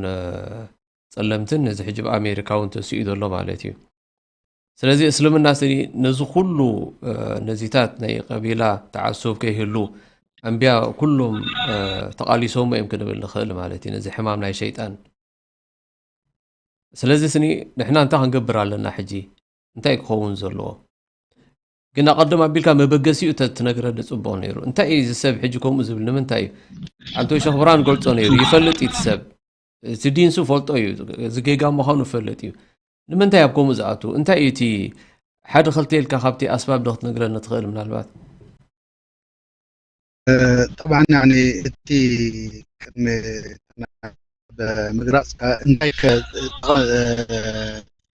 ፀለምትን እዚ ሕጂ ኣብ ኣሜሪካ እውን ተስኡ ዘሎ ማለት እዩ። ስለዚ እስልምና ስኒ ነዚ ኩሉ ነዚታት ናይ ቀቢላ ተዓሱብ ከይህሉ ኣንቢያ ኩሎም ተቓሊሶሞ እዮም ክንብል ንኽእል ማለት እዩ ነዚ ሕማም ናይ ሸይጣን። ስለዚ ስኒ ንሕና እንታይ ክንገብር ኣለና ሕጂ? እንታይ ክኸውን ዘለዎ? ግን ኣቐድም ኣቢልካ መበገሲኡ ተትነግረኒ ጽቡቕ ነይሩ። እንታይ እዩ እዚ ሰብ ሕጂ ከምኡ ዝብል ንምንታይ እዩ? ኣንቶይ ሸኽ ብርሃን ገልጾ ነይሩ። ይፈልጥ እዩ እቲ ሰብ። እቲ ዲንሱ ፈልጦ እዩ። እዚ ጌጋ ምዃኑ ይፈልጥ እዩ። ንምንታይ ኣብ ከምኡ ዝኣቱ? እንታይ እዩ እቲ ሓደ ክልተ ኢልካ ካብቲ ኣስባብ ዶ ክትነግረኒ ትኽእል ምናልባት? طبعا يعني እቲ ቅድሚ ብምግራፅካ እንታይ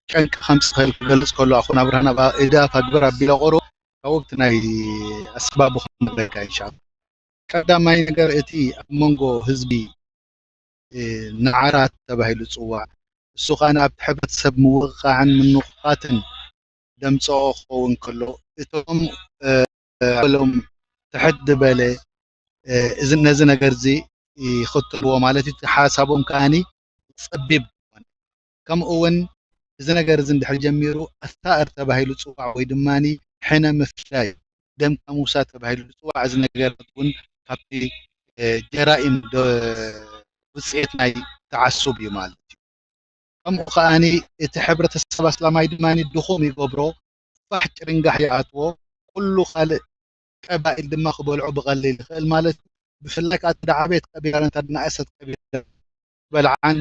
ጨንቂ ከምፅእ ክእል ክገልፅ ከሎ ኣኹን ኣብርሃን ኣብ ኢዳ ፋግበር ኣቢለ ቆሩ ካብቲ ናይ ኣስባቡ ክነግረካ ኢንሻ ቀዳማይ ነገር እቲ ኣብ መንጎ ህዝቢ ንዓራት ተባሂሉ ዝፅዋዕ እሱ ከዓ ኣብቲ ሕብረተሰብ ምውቕቓዕን ምንቑቓትን ደምፅኦ ክኸውን ከሎ እቶም ሎም ትሕት ዝበለ እዚ ነዚ ነገር እዚ ይኽተልዎ ማለት እዩ። ሓሳቦም ከዓኒ ፀቢብ ከምኡ እውን እዚ ነገር እዚ እንድሕር ጀሚሩ ኣታእር ተባሂሉ ፅዋዕ ወይ ድማ ሕነ ምፍላይ ደምካ ምውሳድ ተባሂሉ ዝፅዋዕ እዚ ነገር እውን ካብቲ ጀራኢም ውፅኤት ናይ ተዓሱብ እዩ ማለት እዩ። ከምኡ ከዓኒ እቲ ሕብረተሰብ ኣስላማይ ድማ ድኹም ይገብሮ፣ ፋሕ ጭርንጋሕ ይኣትዎ፣ ኩሉ ካልእ ቀባኢል ድማ ክበልዖ ብቐሊል ይኽእል ማለት እዩ። ብፍላይ ከዓ እቲ ደዓቤት ቀቢላ ነታ ድናእሰት ቀቢላ በልዓን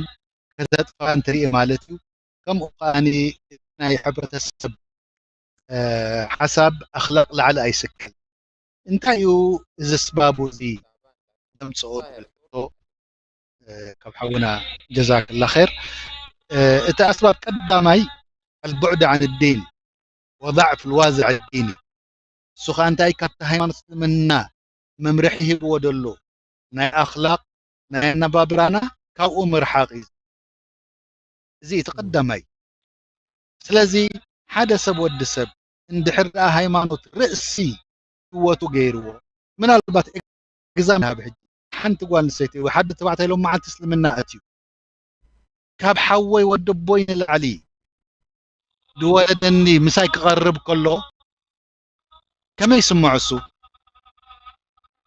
ከተጥፋ እንትርኢ ማለት እዩ። ከምኡ ከዓኒ ናይ ሕብረተሰብ ሓሳብ ኣኽላቕ ላዕሊ ኣይስከል። እንታይ እዩ እዚ ስባቡ እዚ ዘምፅኦ ትብል ሕቶ ካብ ሓውና ጀዛክላ ኸይር። እቲ ኣስባብ ቀዳማይ ኣልቡዕድ ዓን ዲን ወضዕፍ ልዋዝዕ ዲኒ። እሱ ከዓ እንታይ? ካብቲ ሃይማኖት እስልምና መምርሒ ሂብዎ ደሎ ናይ ኣኽላቕ ናይ ኣነባብራና ካብኡ ምርሓቕ እዩ። እዚ እቲ ቀዳማይ። ስለዚ ሓደ ሰብ ወዲ ሰብ እንድሕር ደኣ ሃይማኖት ርእሲ ህይወቱ ገይርዎ፣ ምናልባት ኤግዛም ንሃብ ሕጂ፣ ሓንቲ ጓል ኣንስተይቲ ወይ ሓደ ተባዕታይ ሎም መዓልቲ እስልምና ኣትዩ ካብ ሓወይ ወዲ ኣቦይ ንላዕሊ ዝወለደኒ ምሳይ ክቐርብ ከሎ ከመይ ይስምዖ እሱ?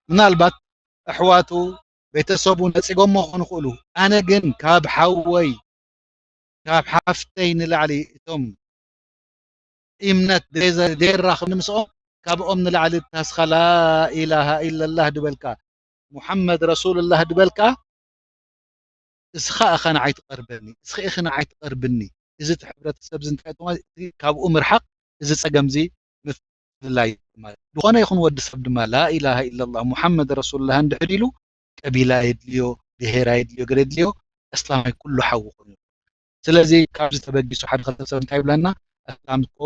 ምናልባት ኣሕዋቱ ቤተሰቡ ነጺጎሞ ክኾኑ ይኽእሉ። ኣነ ግን ካብ ሓወይ ካብ ሓፍተይ ንላዕሊ እቶም እምነት ዘይራኸብ ንምስኦም ካብኦም ንላዕሊ ታስኻ ላኢላሃ ኢለላህ ድበልካ ሙሓመድ ረሱልላህ ድበልካ እስኻ እኻ ንዓይ ትቐርበኒ፣ እስኺ ኢኺ ንዓይ ትቐርብኒ። እዚ እቲ ሕብረተሰብ እዚ እንታይ ማለት ካብኡ ምርሓቕ፣ እዚ ጸገም እዚ ምፍላይ ማለት ዝኾነ ይኹን ወዲ ሰብ ድማ ላኢላሃ ኢለላህ ሙሓመድ ረሱልላህ እንድሕር ኢሉ ቀቢላ የድልዮ፣ ብሄር የድልዮ፣ ገለ የድልዮ፣ ኣስላማይ ኩሉ ሓዊ ኮይኑ። ስለዚ ካብዚ ተበጊሱ ሓደ ክልተ ሰብ እንታይ ይብለና? ኣስላም እኮ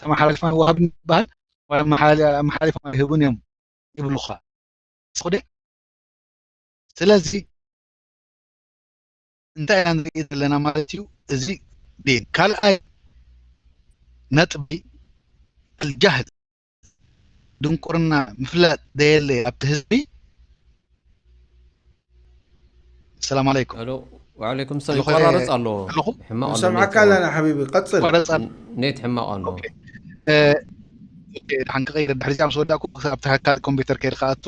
ተመሓላሊፎም ኣይወሃብን ይበሃል፣ ኣመሓላሊፎም ኣይህቡን እዮም ይብሉኻ። ስለዚ እንታይ ኢና ንርኢ ዘለና ማለት እዩ? እዚ ዲን ካልኣይ ነጥቢ ኣልጃህል ድንቁርና ምፍላጥ ደየለ ኣብቲ ህዝቢ። ሰላም ኣለይኩም። ሎ ወዓለይኩም ሰላም። ይቆራረፅ ኣሎ። ሕማቕ ኣሎ። ንሰምዓካ ኣለና ሓቢቢ፣ ቀፅል። ኔት ሕማቕ ኣሎ። ድሓን ክቀይር ድሕሪ ዚኣ ምስ ወዳእኩ ኣብቲ ካልእ ኮምፒተር ከይድ ከኣቱ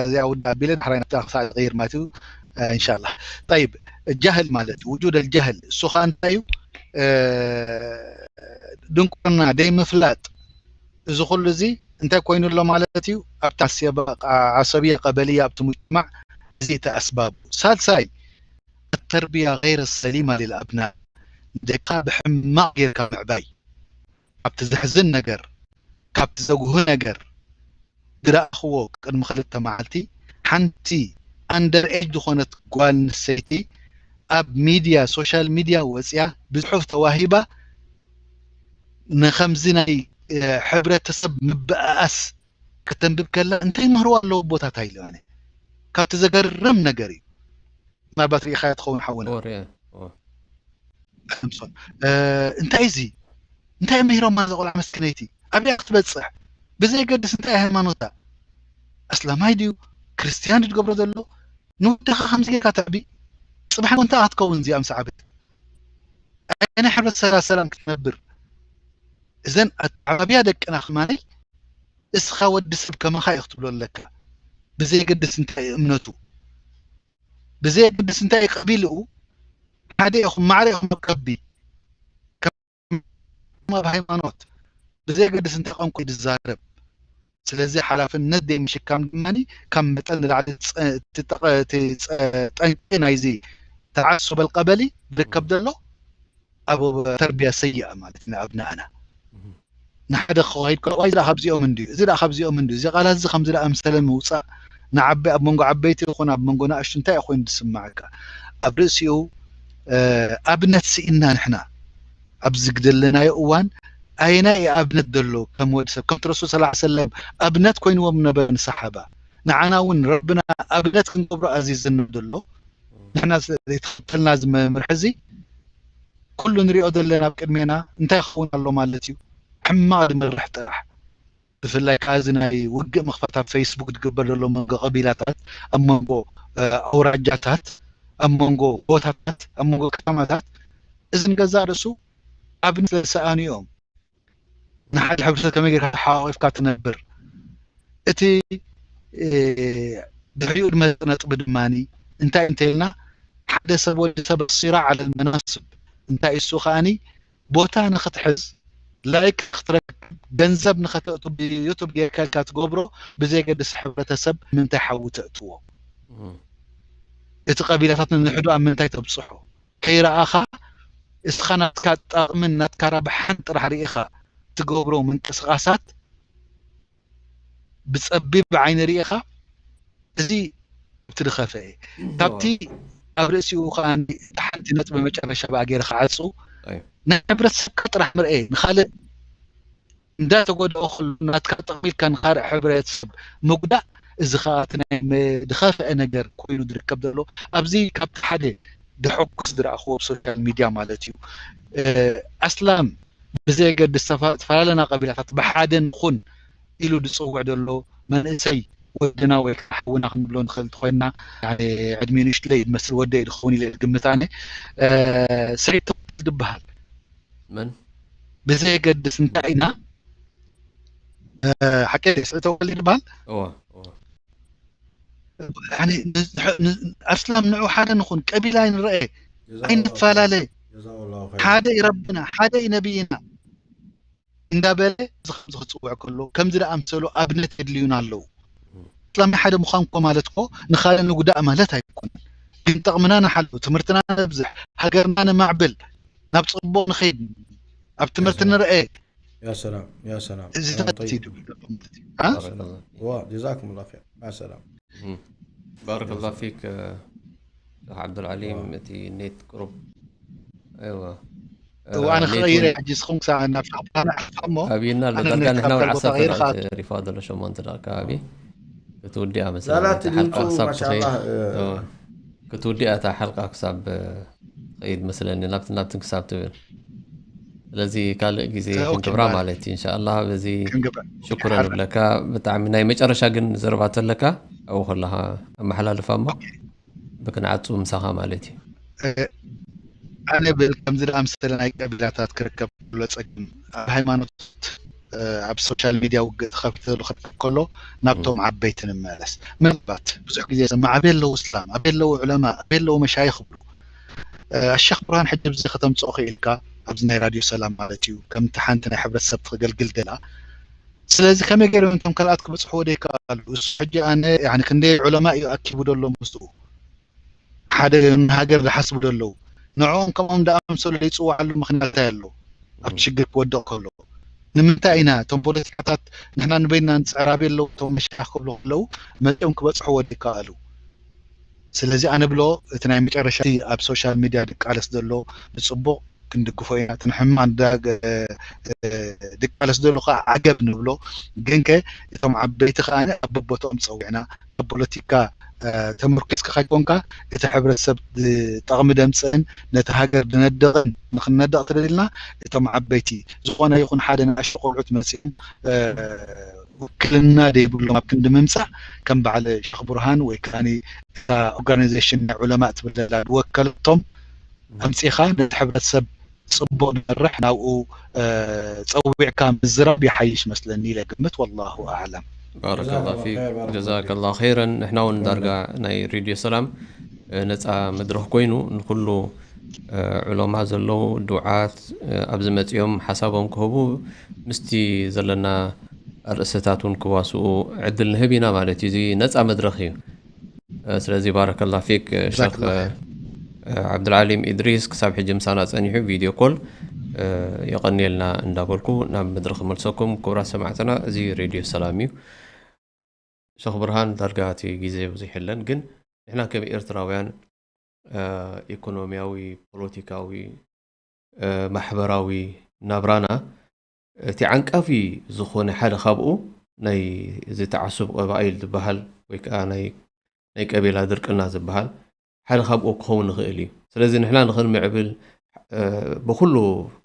እዚኣ ውዳ ኣቢለ ድሕራይ ናብታ ክሳዕ ዝቀይር ማለት እዩ። እንሻላ ጠይብ። ጃህል ማለት ውጁድ ኣልጃህል እሱ ከዓ እንታይ እዩ? ድንቁርና ደይ ምፍላጥ። እዚ ኩሉ እዚ እንታይ ኮይኑ ኣሎ ማለት እዩ? ኣብቲ ዓሰብየ ቀበልያ ኣብቲ ሙጅተማዕ እዚ እቲ ኣስባቡ። ሳልሳይ ኣተርብያ ገይረ ሰሊማ ልልኣብና፣ ንደቅኻ ብሕማቕ ጌርካ ምዕባይ። ካብቲ ዘሕዝን ነገር፣ ካብቲ ዘጉህ ነገር ዝረኣኽዎ ቅድሚ ክልተ መዓልቲ ሓንቲ ኣንደር ኤጅ ዝኾነት ጓል ኣንስተይቲ ኣብ ሚድያ ሶሻል ሚድያ ወፅያ ብፅሑፍ ተዋሂባ ንኸምዚ ናይ ሕብረተሰብ ምብኣኣስ ከተንብብ ከላ እንታይ ምህርዋ ኣለዎ ኣቦታታ ኢለ ኣነ። ካብቲ ዘገርም ነገር እዩ። ምናልባት ርኢኻያ ትኸውን ሓውና። እንታይ እዚ እንታይ መሂሮማ እዛ ቆልዓ መስኪነይቲ? ኣበይ ክትበፅሕ? ብዘየገድስ እንታይ ሃይማኖታ? ኣስላማይ ድዩ ክርስትያን ድዩ ትገብሮ ዘሎ? ንወድኻ ከምዚ ጌርካ ተዕቢ። ፅባሕ እንታይ ክትከውን እዚኣ ምስ ዓብት? ኣየናይ ሕብረተሰብ ሰላም ክትነብር? እዘን ኣተዓባብያ ደቅና ከማነይ እስኻ ወዲ ሰብ ከማኻ ኢኹ ትብሎ ኣለካ። ብዘየገድስ እንታይ እምነቱ፣ ብዘየገድስ እንታይ ቀቢልኡ፣ ሓደ ኢኹም ማዕረ ኢኹም ቀቢ ከም ኣብ ሃይማኖት ብዘየገድስ እንታይ ቋንቋ ድዛረብ። ስለዚ ሓላፍነት ደይ ምሽካም ድማ ካብ መጠን ንላዕሊ ጠንቂ ናይዚ ተዓሱብ ኣልቀበሊ ዝርከብ ዘሎ ኣብ ተርቢያ ሰይኣ ማለት ንኣብናእና ንሓደ ክኸይድ ከሎ ዋይ እዚ ካብዚኦም እንድዩ እዚ ካብዚኦም እንድዩ እዚ ቃላት እዚ ከምዚ ደኣ ምሰለ ምውፃእ ንዓበይ ኣብ መንጎ ዓበይቲ ይኹን ኣብ መንጎ ንኣሽቱ እንታይ ኮይኑ ዝስማዓካ ኣብ ርእሲኡ ኣብነት ስኢና ንሕና ኣብዚ ግደለናዮ እዋን ኣየናይ ኣብነት ዘሎ ከም ወዲ ሰብ ከምቲ ረሱል ሰለላሁ ዐለይሂ ወሰለም ኣብነት ኮይንዎም ነበረ ንሰሓባ ንዓና እውን ረብና ኣብነት ክንገብሮ ኣዚዝና ዘሎ ንሕና ዘይተኸተልና እዚ መምርሒ እዚ ኩሉ ንሪኦ ዘለና ኣብ ቅድሜና እንታይ ክኸውን ኣሎ ማለት እዩ ሕማቕ ዝመርሕ ጥራሕ ብፍላይ ከዓ እዚ ናይ ውግእ ምኽፋት ኣብ ፌስቡክ ዝግበር ዘሎ መንጎ ቀቢላታት ኣብ መንጎ ኣውራጃታት ኣብ መንጎ ቦታታት ኣብ መንጎ ከተማታት እዚ ንገዛእ ርእሱ ኣብነት ስለዝሰኣኑ እዮም ንሓደ ሕብረተሰብ ከመይ ጌርካ ተሓቋቒፍካ ትነብር እቲ ድሕሪኡ ድመፀ ነጥቢ ድማ እንታይ እንተኢልና ሓደ ሰብ ወዲ ሰብ ሲራዕ ዓለ መናስብ እንታይ እሱ ከዓኒ ቦታ ንክትሕዝ ላይክ ክትረክብ ገንዘብ ንኸተእቱ ብዩቱብ ጌርካ ኢልካ ትገብሮ ብዘየገድስ ሕብረተሰብ ምንታይ ሓዊ ተእትዎ እቲ ቀቢላታት ንንሕዱ ኣብ ምንታይ ተብፅሖ ከይረኣኻ እስኻ ናትካ ጠቕምን ናትካ ረብሓን ጥራሕ ርኢኻ ትገብሮ ምንቅስቓሳት ብፀቢብ ዓይኒ ርኢኻ እዚ ኣብቲ ዝኸፈ እየ ካብቲ ኣብ ርእሲኡ ከኣ እታ ሓንቲ ነጥቢ መጨረሻ ብኣ ገይረ ክዓጹ፣ ናይ ሕብረተሰብካ ጥራሕ ምርኤ፣ ንኻልእ እንዳተጎድኦ ከሎ ናትካ ጠቕሚልካ ንኻልእ ሕብረተሰብ ምጉዳእ፣ እዚ ከኣ እቲ ናይ መ-፣ ዝኸፍአ ነገር ኮይኑ ዝርከብ ዘሎ። ኣብዚ ካብቲ ሓደ ደሐኩስ ዝረኣኽዎ ኣብ ሶሻል ሚድያ ማለት እዩ። እ፣ ኣስላም ብዘየገድስ ተፋ-፣ ዝተፈላለና ቀቢላታት ብሓደ ንኹን ኢሉ ዝጽውዕ ዘሎ መንእሰይ ወድና ወይ ከዓ ሓውና ክንብሎ ንኽእል እንተኾይንና፣ ያኒ ዕድሚኡ ንእሽትለይ ዝመስል ወደይ ዝኸውን ኢለ ዝግምት ኣነ። እ፣ ሰይድ ተወልደ ዝበሃል መን? ብዘየገድስ እንታይ ኢና፣ እ፣ ሓቂ ድዩ? ስዒድ ተወልደ ይበሃል? እዋ፣ እዋ። ያኒ ን-፣ ን-፣ ኣስላም ንዑ ሓደ ንኹን፣ ቀቢላ ኣይንረአ፣ ጀዛከላሁ ኣይንፈላለ። ኸይር። ጀዛከላሁ ኸይር። ሓደ እዩ ረብና፣ ሓደ እዩ ነብይና እንዳበለ እዚ ከምዚ ክጽውዕ ከሎ፣ ከምዚ ዝኣምሰሉ ኣብነት የድልዩና ኣለዉ። ኣስላም ሓደ ምዃን እኮ ማለት እኮ ንኻልእ ንጉዳእ ማለት ኣይኮነን። ግን ጥቕምና ንሓሉ፣ ትምህርትና ነብዝሕ፣ ሃገርና ነማዕብል፣ ናብ ጽቡቕ ንኸይድ፣ ኣብ ትምህርቲ ያ ሰላም። ንርአ። ያ ሰላም፣ ያ ሰላም። እዚ ከላም ታት ጠይብ። እዩ ድብል። አ? ባረከላህ ፊክ። ዋ፣ ጀዛኩሙላህ ኸይር። ማ ሰላም። እም። ባረከላህ ፊክ፣ እ፣ ሸኽ ዓብዱልዓሊም፣ ዋ። እቲ ኔት ቅሩብ። ኣይዋ። እ፣ እዋ፣ ኣነ ኔት ክቐይረ እውን ሕጂ ንስኹም ክሳዕ ናብ ሸኽ ብርሃን ኣሕልፋ እሞ፣ ኣብይና ኣሎ። ኣነ ዳርጋ ኔት ንሕና ካብ እውን ካልቦታ ዓሰርተ ቀይረ ደቂቃ ክኣቱ። ተሪፋ ዘሎ፣ ሸሞንተ ደቂቃ ከባቢ። ክትውድኣ መሰለኒ ዛላት እታ ሓልቃ ድምፁ ክሳብ ማሻኣላህ፣ ትኸይድ። እ፣ እዋ። ክትውድኣ እታ ሓልቃ ክሳብ፣ እ፣ ትኸይድ መስለኒ፣ ናብቲ ናብትን ክሳብ ትብል። ስለዚ ካልእ ግዜ እ፣ ኦኬ፣ ክንገብራ ባይ። ማለት እዩ። ኢንሻኣላህ በዚ ክንገብራ። ሽኩረን ሓራ። ንብለካ። ብጣዕሚ ናይ መጨረሻ ግን ዘረባ ተለካ ኣብኡ ከለኻ ኣመሓላልፋ እሞ ኦኬ። ብክንዓጹ ምሳኻ ማለት እዩ። እ፣ ኣነ ብል ከምዚ ዝኣምሰለ ናይ ቀቢላታት ክርከብ ዘሎ ጸገም ኣብ ሃይማኖት፣ እ፣ ኣብ ሶሻል ሚድያ ውግእ ተኸፊተሉ ክርከብ ከሎ ናብቶም ም። ዓበይቲ ንመለስ። ምናልባት ብዙሕ ግዜ ዝሰማዕ ኣበይ ኣለዉ እስላም፣ ኣበይ ኣለዉ ዑለማ፣ ኣበይ ኣለዉ መሻይኽ ይብሉ። እ፣ ኣሸኽ ብርሃን ሕጂ ብዚ ከተምጽኦ ክኢልካ ኣብዚ ናይ ራድዮ ሰላም ማለት እዩ። ከምቲ ሓንቲ ናይ ሕብረተሰብ ትገልግል ደላ። ስለዚ ከመይ ገይሮም እቶም ካልኣት ክበጽሕዎ ደይከኣሉ? እሱ ሕጂ ኣነ ያኒ ክንደይ ዑለማ እዩ ኣኪቡ ደሎ ምስኡ? ሓደ ንሃገር ዝሓስቡ ደለዉ። ንዕኦም ከምኦም ደኣምሰሉ ዘይጽውዓሉ ምኽንያት እንታይ ኣሎ? ኣብ እም። ሽግር ክወድቕ ከሎ። ንምንታይ ኢና እቶም ፖለቲካታት ንሕና ንበይንና ንጽዕር ኣበይ ኣለዉ? እቶም መሻይኽ ክብሉ ከለዉ መጺኦም ክበጽሕዎ ደይከኣሉ? ስለዚ ኣነ ብሎ እቲ ናይ መጨረሻ እቲ ኣብ ሶሻል ሚድያ ድቃለስ ዘሎ ብጽቡቕ ክንድግፎ ኢና። እቲ ንሕማቕ ዳ-፣ እ፣ እ፣ ድቃለስ ዘሎ ከዓ ዓገብ ንብሎ። ግንከ እቶም ዓበይቲ ከዓ ኣብ በቦትኦም ጸዊዕና ኣብ ፖለቲካ፣ እ፣ ተመርኪስካ ከይኮንካ እቲ ሕብረተሰብ ዝጠቕሚ ደምጽእን ነቲ ሃገር ዝነድቕን ንኽንነድቕ ተደሊልና እቶም ዓበይቲ ዝኾነ ይኹን ሓደ ንኣሽቱ ቆልዑት መጺኦም፣ እ፣ ውክልና ዘይብሎም ኣብ ክንዲ ምምጻእ ከም በዓል ሸኽ ቡርሃን ወይ ከኣ እታ ኦርጋናይዜሽን ናይ ዑለማ ትብል ዘላ ዝወከለቶም ኣምጺኻ ነቲ ሕብረተሰብ ጽቡቕ ዝመርሕ ናብኡ፣ እ፣ ጸዊዕካ ምዝራብ ይሓይሽ መስለኒ ኢለ ግምት። ወላሁ ኣዕለም። ባረከላህ ጀዛከላህ ፊክ፣ ኸይር፣ ባረከላህ ጀዛከላህ ኸይረን። ንሕና እውን ዳርጋ ናይ ሬድዮ ሰላም፣ እ፣ ነጻ መድረኽ ኮይኑ ንኹሉ፣ እ፣ ዑለማ ዘለዉ ዱዓት፣ እ፣ ኣብዚ መጺኦም ሓሳቦም ክህቡ ምስቲ ዘለና ኣርእስታት እውን ክዋስኡ ዕድል ንህብ ኢና ማለት እዩ። እዚ ነጻ መድረኽ እዩ። እ፣ ስለዚ ባረከላህ ፊክ፣ እ፣ ሸኽ፣ ጀዛከላህ እ፣ ኸይር። እ፣ ዓብዱልዓሊም ኢድሪስ ክሳብ ሕጂ ምሳና ጸኒሑ ቪድዮ ኮል፣ እ፣ የቐንየልና እንዳበልኩ ናብ መድረኽ መልሰኩም። ክቡራት ሰማዕትና፣ እዚ ሬድዮ ሰላም እዩ። ሸኽ ብርሃን፣ ዳርጋ እቲ ግዜ ብዙሕ የለን፣ ግን ንሕና ከም ኤርትራውያን፣ እ፣ ኢኮኖሚያዊ፣ ፖለቲካዊ፣ እ፣ ማሕበራዊ ናብራና እቲ ዓንቃፊ ዝኾነ ሓደ ካብኡ ናይ እዚ ተዓሱብ ቀባኢል ዝበሃል ወይ ከኣ ናይ፣ ናይ ቀቢላ ድርቅና ዝበሃል ሓደ ካብኡ ክኸውን ይኽእል እዩ። ስለዚ ንሕና ንኽንምዕብል፣ እ፣ ብኹሉ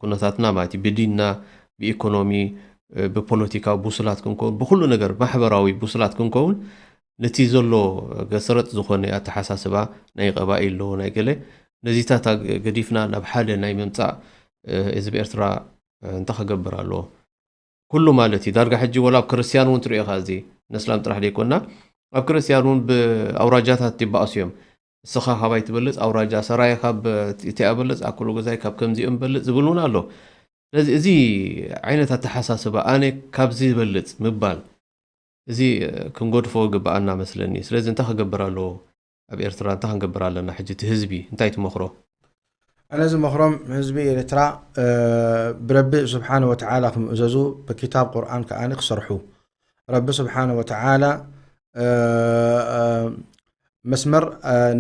ኩነታትና ማለት እዩ፣ ብዲንና፣ ብኢኮኖሚ፣ እ፣ ብፖለቲካዊ ብሱላት ክንከውን፣ ብኹሉ ነገር ማሕበራዊ ብሱላት ክንከውን፣ ነቲ ዘሎ ገሰረጥ ዝኾነ ኣተሓሳስባ ናይ ቀባኢል ኣሎ፣ ናይ ገለ፣ ነዚታት ኣግ-፣ ገዲፍና ናብ ሓደ ናይ ምምጻእ፣ እ፣ ህዝቢ ኤርትራ፣ እ፣ እንታይ ክገብር ኣለዎ? ኩሉ ማለት እዩ። ዳርጋ ሕጂ ወላ ኣብ ክርስትያን እውን ትሪኦ ኢኻ፣ እዚ ነስላም ጥራሕ ዘይኮና፣ ኣብ ክርስትያን እውን ብኣውራጃታት ይበኣሱ እዮም። ንስኻ ካባይ ትበልጽ፣ ኣውራጃ ሰራየ ካብ እቲኣ በልጽ፣ ኣክሎ ገዛይ ካብ ከምዚኦም በልጽ ዝብል እውን ኣሎ። ስለዚ እዚ ዓይነት ኣተሓሳስባ፣ ኣነ ካብዚ ይበልጽ ምባል፣ እዚ ክንገድፎ ግብኣና መስለኒ። ስለዚ እንታይ ክገብር ኣለዎ? ኣብ ኤርትራ እንታይ ክንገብር ኣለና? ሕጂ እቲ ህዝቢ እንታይ ትመኽሮ? ኣነ ዝመኽሮም ህዝቢ ኤርትራ፣ እ፣ ብረቢ ስብሓነ ወተዓላ ክምእዘዙ፣ ብኪታብ ቁርኣን ከኣ ክሰርሑ። ረቢ ስብሓነ ወተዓላ፣ እ፣ እ፣ መስመር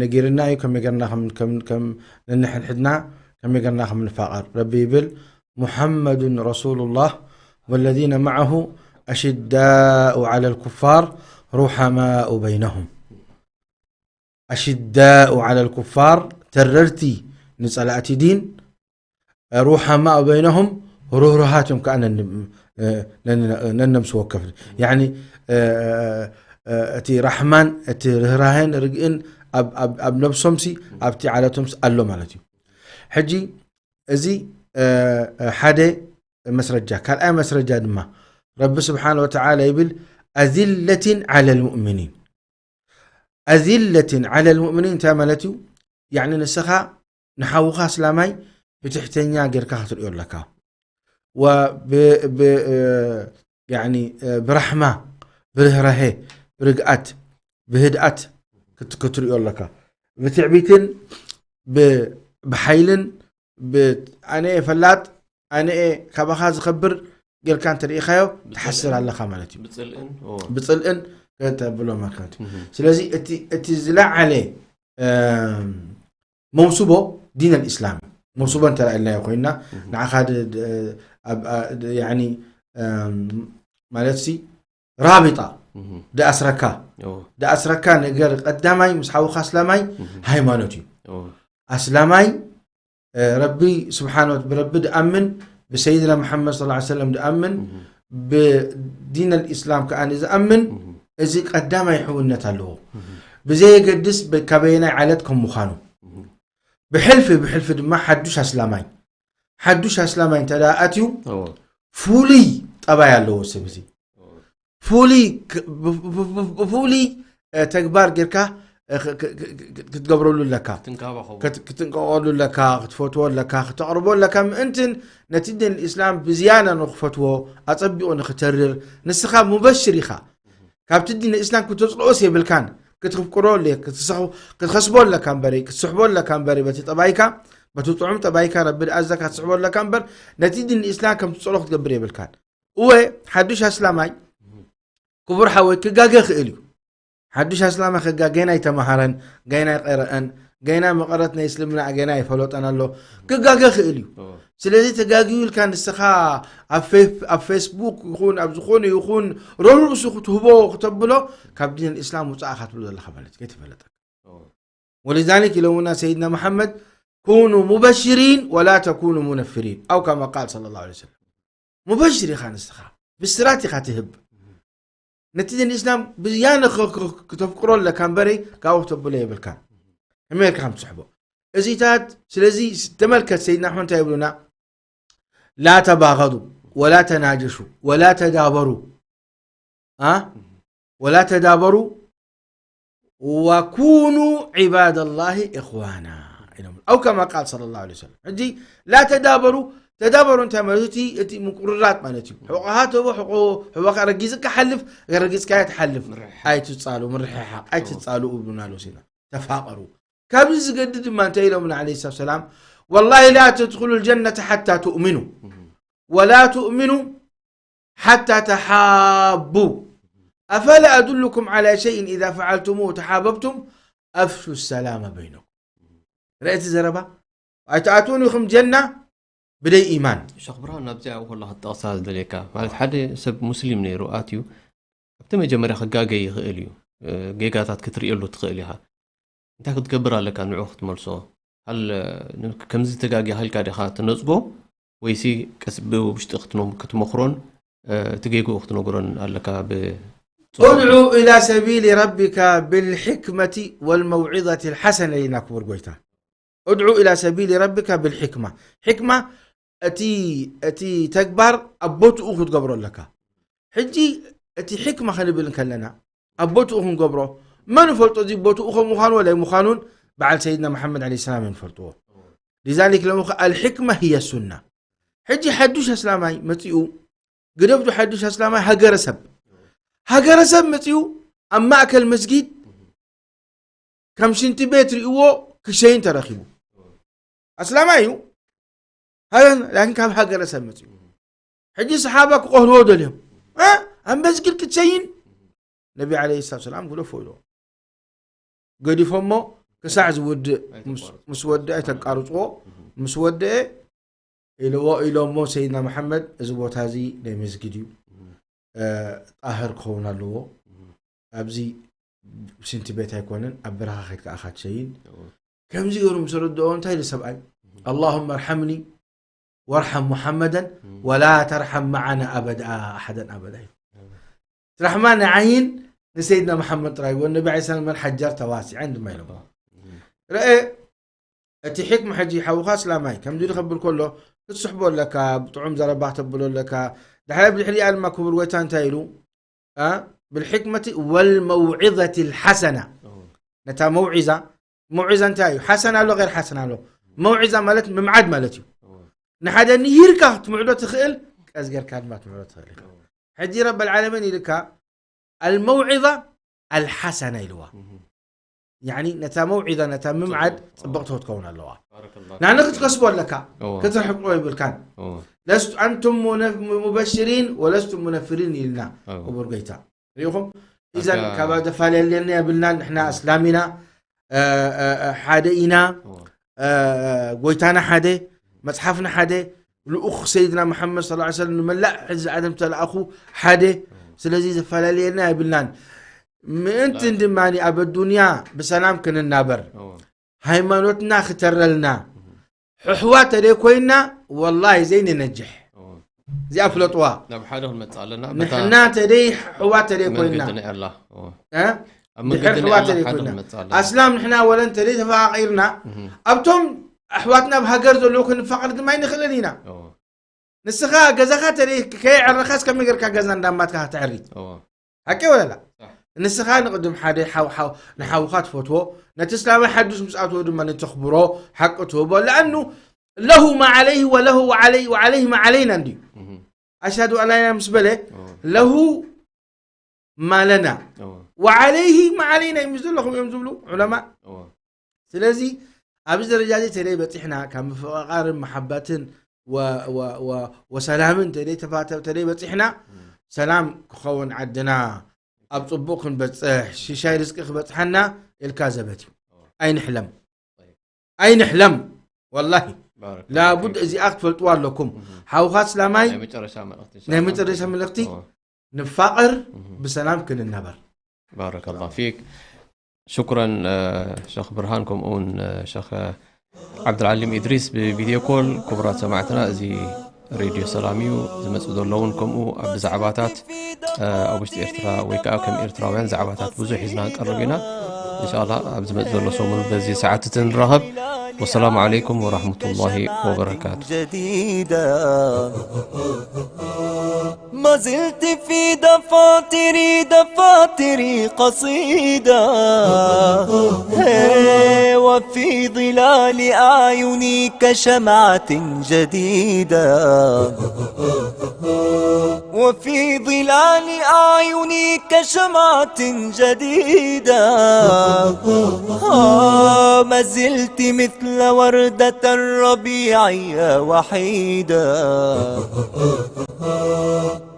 ነጊርና እዩ። ከመይ ገርና ከም ነንሕድሕድና ከመይ ገርና ከም ንፋቐር ረቢ ይብል። محمد رسول الله والذين معه أشداء على الكفار رحماء بينهم. أشداء على الكفار፣ ተረርቲ ንጸላእቲ ዲን፣ رحماء بينهم، ርህሩሃት እዮም ከዓ ነን-፣ ነን-፣ ነነምስ ወከፍ። ያኒ እቲ ራሕማን እቲ ርህራሄን ርግእን ኣብ፣ ኣብ፣ ኣብ ነብሶምሲ ኣብቲ ዓለቶምስ ኣሎ ማለት እዩ። ሕጂ እዚ ሓደ መስረጃ። ካልኣይ መስረጃ ድማ ረቢ ስብሓን ወተዓላ ይብል፣ أذلة على المؤمنين። أذلة على المؤمنين እንታይ ማለት እዩ? ያኒ ንስኻ ንሓውኻ እስላማይ ብትሕተኛ ጌርካ ክትርእዮ ኣለካ። ወብ-፣ ብ-፣ ያኒ ብራሕማ፣ ብርህራሄ፣ ብርግኣት፣ ብህድኣት ክት-፣ ክትርእዮ ኣለካ። ብትዕቢትን ብ-፣ ብሓይልን ብ-፣ ኣነ እየ ፈላጥ፣ ኣነ እየ ካባኻ ዝኸብር ጌርካ እንተርኢኻዮ ትሓስር ኣለኻ ማለት እዩ። ብጽልእን፣ እዎ። ብጽልእን ከተብሎ ማለት እዩ። እህ። ስለዚ እቲ፣ እቲ ዝለዓለ፣ እም፣ መውስቦ ዲን ኣልኢስላም እዩ። መውስቦ እንተ ኢልናዮ ኮይንና፣ እህ። ንዓኻ ድ-፣ ድ-፣ ኣብ፣ ኣ-፣ ድ-፣ ያኒ፣ እም፣ ማለት ሲ ራቢጣ እህ። ደኣስረካ። እዎ። ደኣስረካ ነገር ቀዳማይ ምስ ሓውኻ ኣስላማይ እህ። ሃይማኖት እዩ። እዎ። ኣስላማይ ረቢ ስብሓን ወ-፣ ብረቢ ድኣምን፣ ብሰይድና መሓመድ ሰለላሁ ዐለይሂ ወሰለም ድኣምን፣ እህ። ብዲን ኣልኢስላም ከኣ ዝኣምን፣ እህ። እዚ ቀዳማይ ሕውነት ኣለዎ። እህ። ብዘየገድስ በ-፣ ካበየናይ ዓለት ከም ምዃኑ። እህ። ብሕልፊ፣ ብሕልፊ ድማ ሓዱሽ ኣስላማይ። ሓዱሽ ኣስላማይ እንተ ደኣ ኣትዩ፣ እዎ። ፍሉይ ጠባይ ኣለዎ ሰብ እዚ። ፍሉይ ክ-፣ ብ-፣ ብ-፣ ብ-፣ ብፍሉይ፣ እ፣ ተግባር ጌርካ፣ እ፣ ክ-፣ ክ-፣ ክ-፣ ክ-፣ ክትገብረሉ ኣለካ። ክትንከባኸቦ። ክት-፣ ክትንቀቐሉ ኣለካ፣ ክትፈትዎ ኣለካ፣ ክተቕርቦ ኣለካ። ምእንትን ነቲ ዲን እስላም ብዝያዳ ንኽፈትዎ፣ ኣጸቢቑ ንኽተርር፣ ንስኻ ሙበሽር ኢኻ። ካብቲ ዲን እስላም ክተጽልኦስ የብልካን። ክትፍቅሮ ኣለ-፣ ክትሰኽ-፣ ክትኸስቦ ኣለካ እምበሪ፣ ክትስሕቦ ኣለካ እምበሪ፣ በቲ ጠባይካ፣ በቲ ጥዑም ጠባይካ፣ ረቢ ድኣዘካ ክትስሕቦ ኣለካ እምበር፣ ነቲ ዲን እስላም ከም ትጸልኦ ክትገብር የብልካን። እወ፣ ሓዱሽ ኣስላማይ፣ ክቡር ሓወይ፣ ክጋገ ይኽእል እዩ። ሓዱሽ ኣስላማይ ክጋ-፣ ገና ኣይተማሃረን፣ ገና ኣይቀረአን፣ ገና መቐረት ናይ እስልምና ገና ኣይፈለጠን ኣሎ። ክጋገ ይኽእል እዩ። እዎ። ስለዚ ተጋግዩ ኢልካ ንስኻ ኣብ ፌ-፣ ኣብ ፌስቡክ ይኹን ኣብ ዝኾነ ይኹን ረርእሱ ክትህቦ ክተብሎ፣ ካብ ዲን እስላም ውጻእ ኢኻ ትብሎ ዘለኻ ማለት እዩ፣ ከይተፈለጠካ። እዎ። ولذلك ኢሎምና ሰይድና መሓመድ፣ ኩኑ ሙበሽሪን ወላ ተኩኑ ሙነፍሪን፣ ኣው ከማ ቃል ሰለላሁ ዐለይሂ ወሰለም። ሙበሽር ኢኻ ንስኻ፣ ብስራት ኢኻ ትህብ። ነቲ ዲን እስላም ብዝያነ ክ-፣ ክ-፣ ክተፍቅሮ ኣለካ እምበረይ ካብኡ ክተብሎ የብልካን። ከመይ ጌርካ ከም ትስሕቦ። እዚታት፣ ስለዚ ስ-፣ ተመልከት ሰይድና ኣሕመድ እንታይ ይብሉና? ላ ተባገዱ ወላ ተናጀሹ ወላ ተዳበሩ። ኣ? ወላ ተዳበሩ ወኩኑ ዒባደላሂ ኢኽዋና ኢሎም። ኣው ከማ ቃል ሰለላሁ ዐለይሂ ወሰለም። ሕጂ ላ ተዳበሩ፣ ተዳበሩ እንታይ ማለት እዩ? እቲ፣ እቲ ምቁርራጥ ማለት እዩ። ሕቆኻ ትህቦ፣ ሕቆ፣ ሕቆኻ ረጊጽካ ሓልፍ፣ ረጊጽካዮ ትሓልፍ። ምርሕሓቕ። ኣይትጻሉ፣ ምርሕሓቕ፣ ኣይትጻሉ እብሉና ኣለዉ ሲና። ተፋቐሩ። ካብዚ ዝገድድ ድማ እንታይ ኢሎምና ዓለይሂ ሰላቱ ወሰላም? ወላሂ ላ ተድኹሉ ልጀነተ ሓታ ትእምኑ፣ እህ። ወላ ትእምኑ ሓታ ተሓቡ። ኣፈላ ኣዱሉኩም ዓላ ሸይን ኢዛ ፈዓልቱሙሁ ተሓበብቱም ኣፍሹ ሰላመ በይነኩም። ርአ እቲ ዘረባ? ኣይትኣትዉን ኢኹም ጀና ብደይ ኢማን። ሸኽ ብርሃን፣ ናብዚኣ ከለኻ ክትጠቕሳ ዝደልየካ፣ ማለት፣ ሓደ ሰብ ሙስሊም ነይሩ ኣትዩ፣ ኣብቲ መጀመርያ ክጋገይ ይኽእል እዩ። እ፣ ጌጋታት ክትርእየሉ ትኽእል ኢኻ። እንታይ ክትገብር ኣለካ ንዕኡ ክትመልሶ? ሃለ፣ ን-፣ ከምዚ ተጋጊኻ ኢልካ ዲኻ ትነጽጎ? ወይሲ ቀስ ብውሽጢ ክትኖ-፣ ክትመኽሮን፣ እ፣ እቲ ጌግኡ ክትነግሮን ኣለካ ብ-፣ ادع إلى سبيل ربك بالحكمة والموعظة الحسنة ኢልና ክቡር ጎይታ። ادع إلى سبيل ربك بالحكمة። ሕክማ እቲ፣ እቲ ተግባር ኣብ ቦትኡ ክትገብሮ ኣለካ። ሕጂ እቲ ሕክማ ክንብል እንከለና ኣብ ቦትኡ ክንገብሮ፣ መን ይፈልጦ እዚ ቦትኡ ከም ምዃኑ ወላ ምዃኑን በዓል ሰይድና መሓመድ ዓለይሂ ሰላም እዮም ዝፈልጥዎ። ሊዛሊክ ለምኸ ኣልሕክማ ህየ ሱና። ሕጂ ሓዱሽ ኣስላማይ መጺኡ፣ ግደፍዱ ሓዱሽ ኣስላማይ ሃገረሰብ፣ ሃገረሰብ መጺኡ ኣብ ማእከል መስጊድ ከም ሽንቲ ቤት ርእይዎ ክሸይን ተረኺቡ። ኣስላማይ እዩ። ሃገር-፣ ላኪን ካብ ሃገረሰብ መጺኡ። ሕጂ ሰሓባ ክቐህርዎ ደልዮም። እ? ኣብ መስጊድ ክትሸይን? ነቢ ዓለይሂ ሰላቱ ሰላም ግደፎ ኢልዎ። ገዲፎሞ ክሳዕ ዝውድእ ምስ ወድአ ኣይተቃርፅዎ። ምስ ወድአ ኢልዎ ኢሎሞ ሰይድና መሓመድ፣ እዚ ቦታ እዚ ናይ መስጊድ እዩ፣ ጣህር ክኸውን ኣለዎ። ኣብዚ ሽንቲ ቤት ኣይኮነን፣ ኣብ በረኻ ከይድካ ኢኻ ትሸይን። ከምዚ ገይሩ ምስ ረድኦ እንታይ ኢሉ ሰብኣይ፣ اللهم ارحمني وارحم محمدا ولا ترحم معنا أبدا أحدا أبدا. ራሕማ ንዓይን ንሰይድና መሓመድ ጥራይ፣ ወነቢ ዐለይሂ ሰላም ሓጀር ተዋሲዐን ድማ ኢሎም። ረአ እቲ ሕክማ። ሕጂ ሓውኻ እስላማይ ከምዚ ኢሉ ከብል ከሎ ክትስሕቦ ኣለካ፣ ብጥዑም ዘረባ ክተብሎ ኣለካ። ድሕሪ ብድሕሪኣ ድማ ክቡር ጎይታ እንታይ ኢሉ? بالحكمة والموعظة الحسنة. ነታ መውዒዛ፣ መውዒዛ እንታይ እዩ? ሓሰን ኣሎ፣ ገይር ሓሰን ኣሎ። መውዒዛ ማለት ምምዓድ ማለት እዩ። ንሓደ ንሂርካ ክትምዕዶ ትኽእል፣ ቀስ ጌርካ ድማ ትምዕዶ ትኽእል ኢኻ። ሕጂ ረብ ዓለሚን ኢልካ الموعظة الحسنة ኢልዋ። ያኒ ነታ መውዒዛ፣ ነታ ምምዓድ ጽብቕቲ ክትከውን ኣለዋ። ንሕና ክትከስቦ ኣለካ፣ ክትርሕቆ ይብልካን። ለስቱ ኣንቱም ሙበሽሪን ወለስቱም ሙነፍሪን ኢልና ክቡር ጎይታ። ሪኢኹም? ኢዘን ካብ ዘፈላለየና የብልናን። ንሕና እስላም ኢና፣ ሓደ ኢና፣ ጎይታና ሓደ፣ መጽሓፍና ሓደ፣ ልኡኽ ሰይድና መሓመድ ሰለላሁ ዐለይሂ ወሰለም ንመላእ ህዝቢ ኣደም ተለኣኹ ሓደ። ስለዚ ዘፈላለየና የብልናን። ምእንትን ድማ ኣብ ኣዱንያ ብሰላም ክንናበር፣ ሃይማኖትና ክተረልና፣ ኣሕዋት ተደይ ኮይና ወላሂ ዘይንነጅሕ። እዚኣ ፍለጥዋ። ናብ ሓደ ክንመጽእ ኣለና። ንሕና ተደይ ኣሕዋት ተደይ ኮይና፣ ኣብ ድሕር ኣሕዋት ተደይ ኮይና፣ ኣስላም ንሕና ወለን ተደይ ተፈቃቂርና፣ ኣብቶም ኣሕዋትና ኣብ ሃገር ዘለዉ ክንፋቀር ድማ ኣይንኽእልን ኢና። ንስኻ ገዛኻ ተደይ ከየዕረኻስ ከመይ ጌርካ ገዛ እንዳማትካ ከተዕሪ? ሓቂ ወለላ? ንስኻ ንቕድም ሓደ ንሓውኻ ትፈትዎ፣ ነቲ እስላማይ ሓዱስ ምስ ኣትዎ ድማ ንተኽብሮ፣ ሓቂ ትህቦ። ለኣኑ ለሁ ማ ዓለይህ ወለሁ ዓለይህ ማ ዓለይና እንድዩ። ኣሽሃዱ ኣን ላኢላሃ ምስ በለ ለሁ ማ ለና ወዓለይህ ማ ዓለይና እዩ ምስ ዘለኹም እዮም ዝብሉ ዑለማ። ስለዚ ኣብዚ ደረጃ እዚ ተደይ በፂሕና፣ ካብ ምፍቕቓርን መሓባትን ወሰላምን ተደይ ተፋተ ተደይ በፂሕና፣ ሰላም ክኸውን ዓድና፣ ኣብ ፅቡቕ ክንበፅሕ፣ ሽሻይ ርዝቂ ክበፅሓና ኢልካ ዘበት እዩ። ኣይንሕለም፣ ኣይንሕለም። ወላሂ ላቡድ እዚኣ ክትፈልጥዋ ኣለኩም። ሓውኻ እስላማይ ናይ መጨረሻ መልእኽቲ ንፋቐር፣ ብሰላም ክንነበር። ባረከላሁ ፊክ። ሽኩረን ሸኽ ብርሃን፣ ከምኡ እውን ሸኽ ዓብዱልዓሊም ኢድሪስ ብቪድዮ ኮል። ክቡራት ሰማዕትና፣ እዚ ሬድዮ ሰላም እዩ። ዝመጽእ ዘሎ እውን ከምኡ ኣብ ብዛዕባታት ኣብ ውሽጢ ኤርትራ ወይ ከዓ ከም ኤርትራውያን ዛዕባታት ብዙሕ ሒዝና ንቀርብ ኢና። እንሻላ ኣብ ዝመጽእ ዘሎ ሰሙን በዚ ሰዓት እቲ ንራኸብ። ወሰላሙ ዓለይኩም ወራህመቱላሂ ወበረካቱ። جديدة. ما زلت في دفاتري، دفاتري قصيدة. هي وفي ظلال أعيني كشمعة جديدة. وفي ظلال أعيني كشمعة جديدة. آه، ما زلت مثل وردة الربيع يا وحيدة.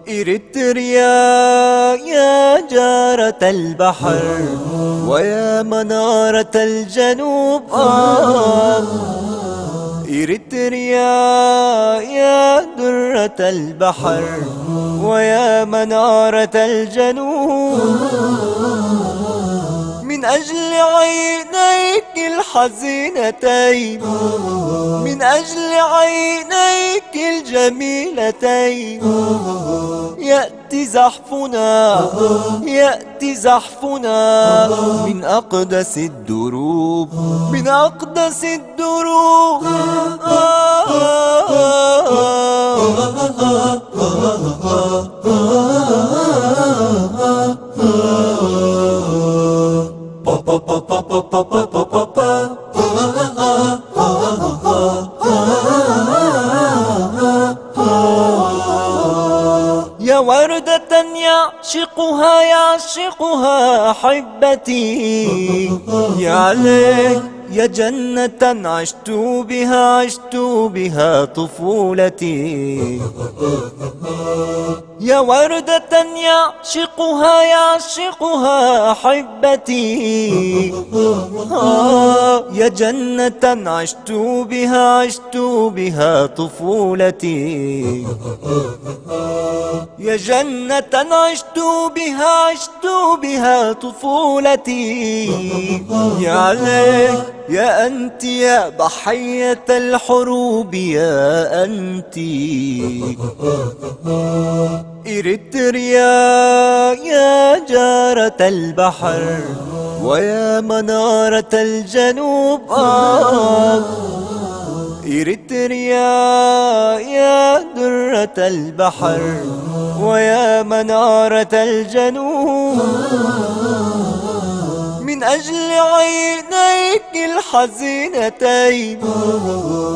إريتريا يا جارة البحر ويا منارة الجنوب، آه. إريتريا يا درة البحر ويا منارة الجنوب. من أجل عينيك الحزينتين، من أجل عينيك الجميلتين، يأتي زحفنا، يأتي زحفنا من أقدس الدروب، من أقدس الدروب. يا وردة يعشقها، يعشقها أحبتي. يا ليل، يا جنة عشت بها، عشت بها طفولتي. يا وردة يعشقها، يعشقها أحبتي. آه، يا جنة عشت بها، عشت بها طفولتي. يا جنة عشت بها، عشت بها طفولتي. يا عليك، يا أنت، يا ضحية الحروب، يا أنت. إريتريا، يا جارة البحر، ويا منارة الجنوب. آه. إريتريا، يا درة البحر، ويا منارة الجنوب. من أجل عينيك الحزينتين،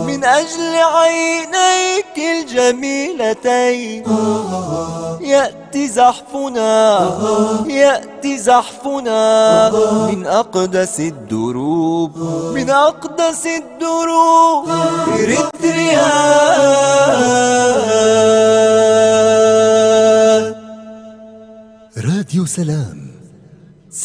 من أجل عينيك الجميلتين، يأتي زحفنا، يأتي زحفنا من أقدس الدروب، من أقدس الدروب. إريتريا. راديو سلام.